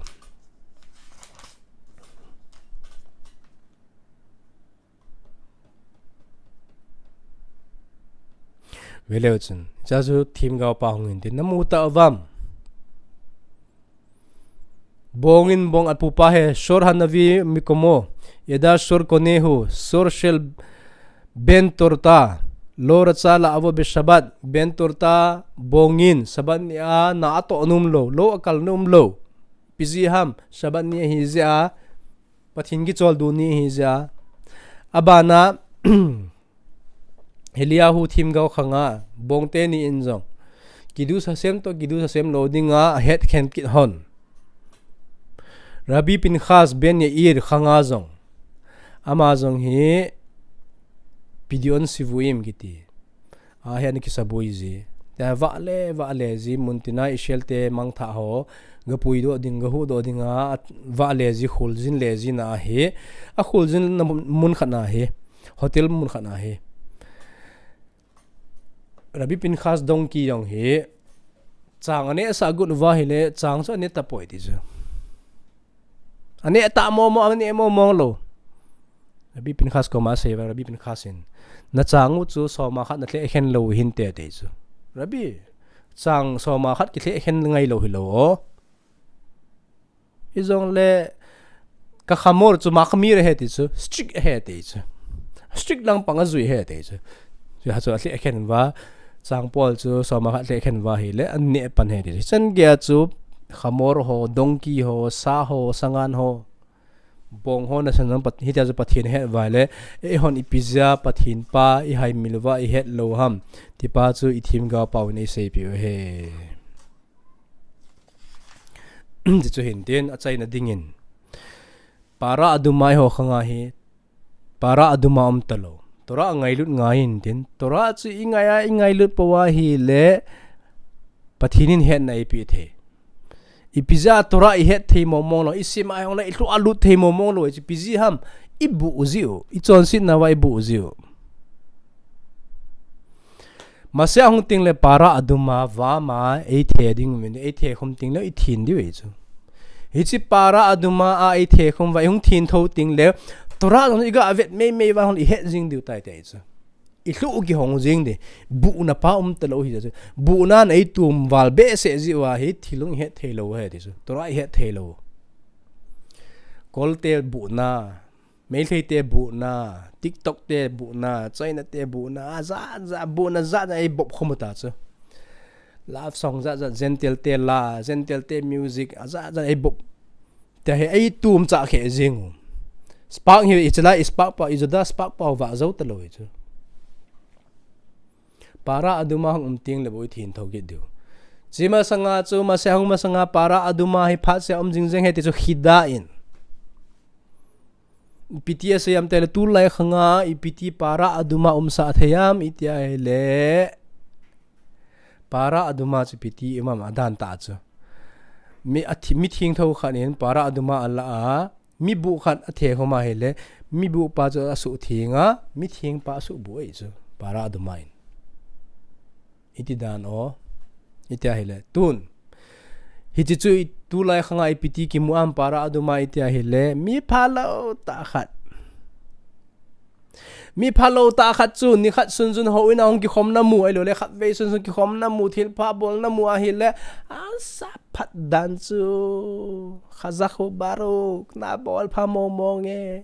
Veleu chun, hiche chu themgao pa hung intin, namu tauvam. Bong in bong apupa he, Shor Hanavi Mikomo, Yada Shor Konehu, Shor Shel Ben Torta, Lo Ratsa La'avo Beshabbat, Ben Torta bong in, Shabbat ni a na atoh nom lou, lo akal nom lou. Ipi jeh ham, Shabbat ni ahi jeh a, Pathen kicholdo ni ahi jeh a. Abana, Eliahu themgao khanga, bong teni in jong, Kiddush Hashem toh Kiddush Hashem lou dinga ahet khen kit hon. Rabbi Pinchas ben Yair khanga jong, ama jong hi Pidyon Sevuim kiti. Ahi, ana kisabui ji. Tia vahle, vahle ji, mun tina Israel te mangthah ho, gapuidoh ding, gahuhdoh dinga, vahle ji, kholjin le jina ahi. Akholjin na mun, mun khat na ahi. Hotel mun khat na ahi. Rabbi Pinchas donkey jong hi, chang anehsah got uva ahile, chang chu aneh tapoi ti chu. Aneh tah momo, aneh momo lou. Rabbi Pinchas koma asei uva, Rabbi Pinchas in, nachang u chu soma khat nalheh khen lou hinte ati chu. Rabbi, chang soma khat kilheh khen ngai lou hilou o. Hijongle, ka Hamor chu mahmir ahi ti chu, strict ahi ti chu. Strict lang pang ajui ahi ti chu. Hiche chu alheh khen uva, chang pol chu soma khat lheh khen uva ahile, aneh pan ahi ti chu. Hichan geiya chu, Hamor ho, donkey ho, sa ho, sangan ho, bong ho nasan jong Pat-, hitia chu Pathen ahet uva ahile, eihon ipi jeh a Pathen pa ihaimil uva ihet lou ham, ti pa chu ithemgao pau in eiseipeh u ahi. Hichu hintin, achaina dingin, Para Aduma eiho khanga hi, Para Aduma umtalou. Torah ngailut ngai intin, Torah chu ingai a, ingailut pou ahile, Pathen in hetna eipeh thei. Ipi jeh a Torah ihet thei mong mong lou, isim a jongle ilhuh a lut thei mong mong lou, hichu ipi jeh ham, ibuh u jeh u, ichonsetna uva ibuh u jeh u. Mashiach hung tengle Para Aduma vama eithe ding uvin, eithe khum tengle ithin diu ahi chu. Hiche Para Aduma a eithe khum uva ihung thin thou tengle Torah jong iga vet meimei uva hon ihet jing diu tai tai chu. Ilhu kihong jing di. Buhna pa um talou hi chu. Buhna na itum val behseh jiu ahi thil hung ihet theilou ahi ti chu. Torah ihet theilou. Kolte buhna. Meitei te buhna, TikTok te buhna, China te buhna, ajat jat buhna jat jat eibop khum u ta chu. Love song jat jat, Gentile te la, Gentile te music, ajat jat eibop. Tia hi eitum chah khe jing u. Spark hi ichilai spark pa, ijuda spark pa uva jou talou hi chu. Para aduma hung um teng le bou ithin thou kit diu. Chi masanga chu, mase hung masanga para aduma hi phat sia um jing jeng ahi ti chu khida in. Ipiti asei am tile tulai khanga ipiti para aduma umsa thei am iti ahile. Para aduma chu ipiti um am adan ta chu. Mi, athi, mi theng thou khat in para aduma ala a, mi buh khat athe khum ahile, mi buh pa chu asuh theng a, mi theng pa asuh buh ahi chu. Para aduma in. Iti dan o. Iti ahile. Tun. Hichi chu i, tulai khanga ipiti kimu am para aduma iti ahile. Mi phalou tah khat. Mi phalou tah khat chu, ni khat sunsun houin a hung kikhom na mu, ahilou le khatvei sunsun kikhom na mu, thilpha bol na mu ahile. Asa phat dan chu. Chazak ubaruk, na bol pha momo nge.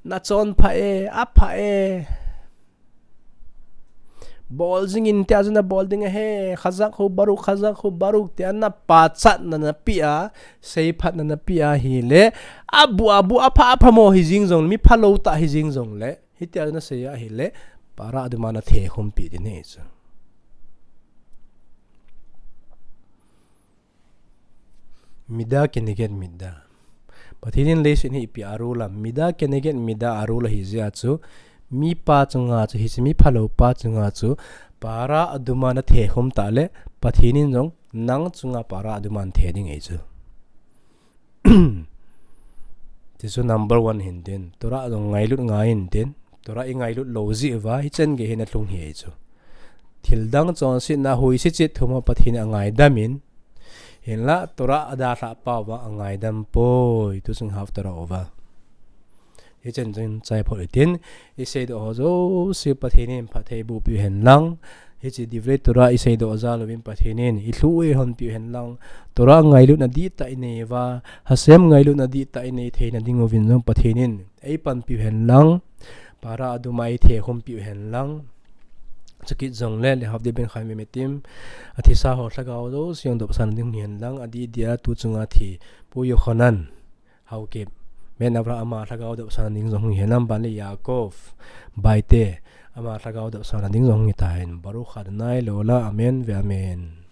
Na chon pha e, apha e. Bol jing in tia chu na bol ding ahi, chazak ubaruk, chazak ubaruk tia na pachatna na pia, seiphatna na pia ahile, abu, abu, apha, apha mo hi jing jong, mi phalou tah hi jing jong le, hitia chu na sei ahile, para aduma na the khum pi ding ahi chu. Mida keneged mida. Pathen in leiset hi ipi a rule am. Mida keneged mida a rule ahi jeh a chu. Mipa chunga chu, hiche mi phalou pa chunga chu. Para aduma na the khum tah le. Pathen in jong nang chunga para aduma na the ding ahi chu. Ti chu number one hin tin. Torah jong ngailut ngai in tin. Torah ingailut lou jeh uva. Hichan gei hi na lhung hi ahi chu. Thil dang chonsetna huisi chet thum a Pathen in angaidam in. Hinla Torah adalhah pau va angaidam poi, tu chung hap Torah uva. Hichan chun chai phot itin, iseidoh ho jouse Pathen in phatthei boh piu hen lang. Hiche Divrei Torah iseidoh jal uvin Pathen in, ilhu u eihon piu hen lang. Torah ngailutna dihtah inei uva, Hashem ngailutna dihtah inei theina ding uvin jong Pathen in, eipan piu hen lang. Para aduma ithe khum piu hen lang. Chukit jong le, Lehavdil ben Chayim ve Metim. Athisa ho lhagao jouse jong dopsang ding hen lang. Adih dia tu chunga thi. Pu Yochanan. Haokip. Ben Avraham ama lhagao dopsang ding jong hen lang. Ban le Yaakov. Baite. Ama lhagao dopsang ding jong hi tahen. Baruch Adonai le'olam. Amen ve amen.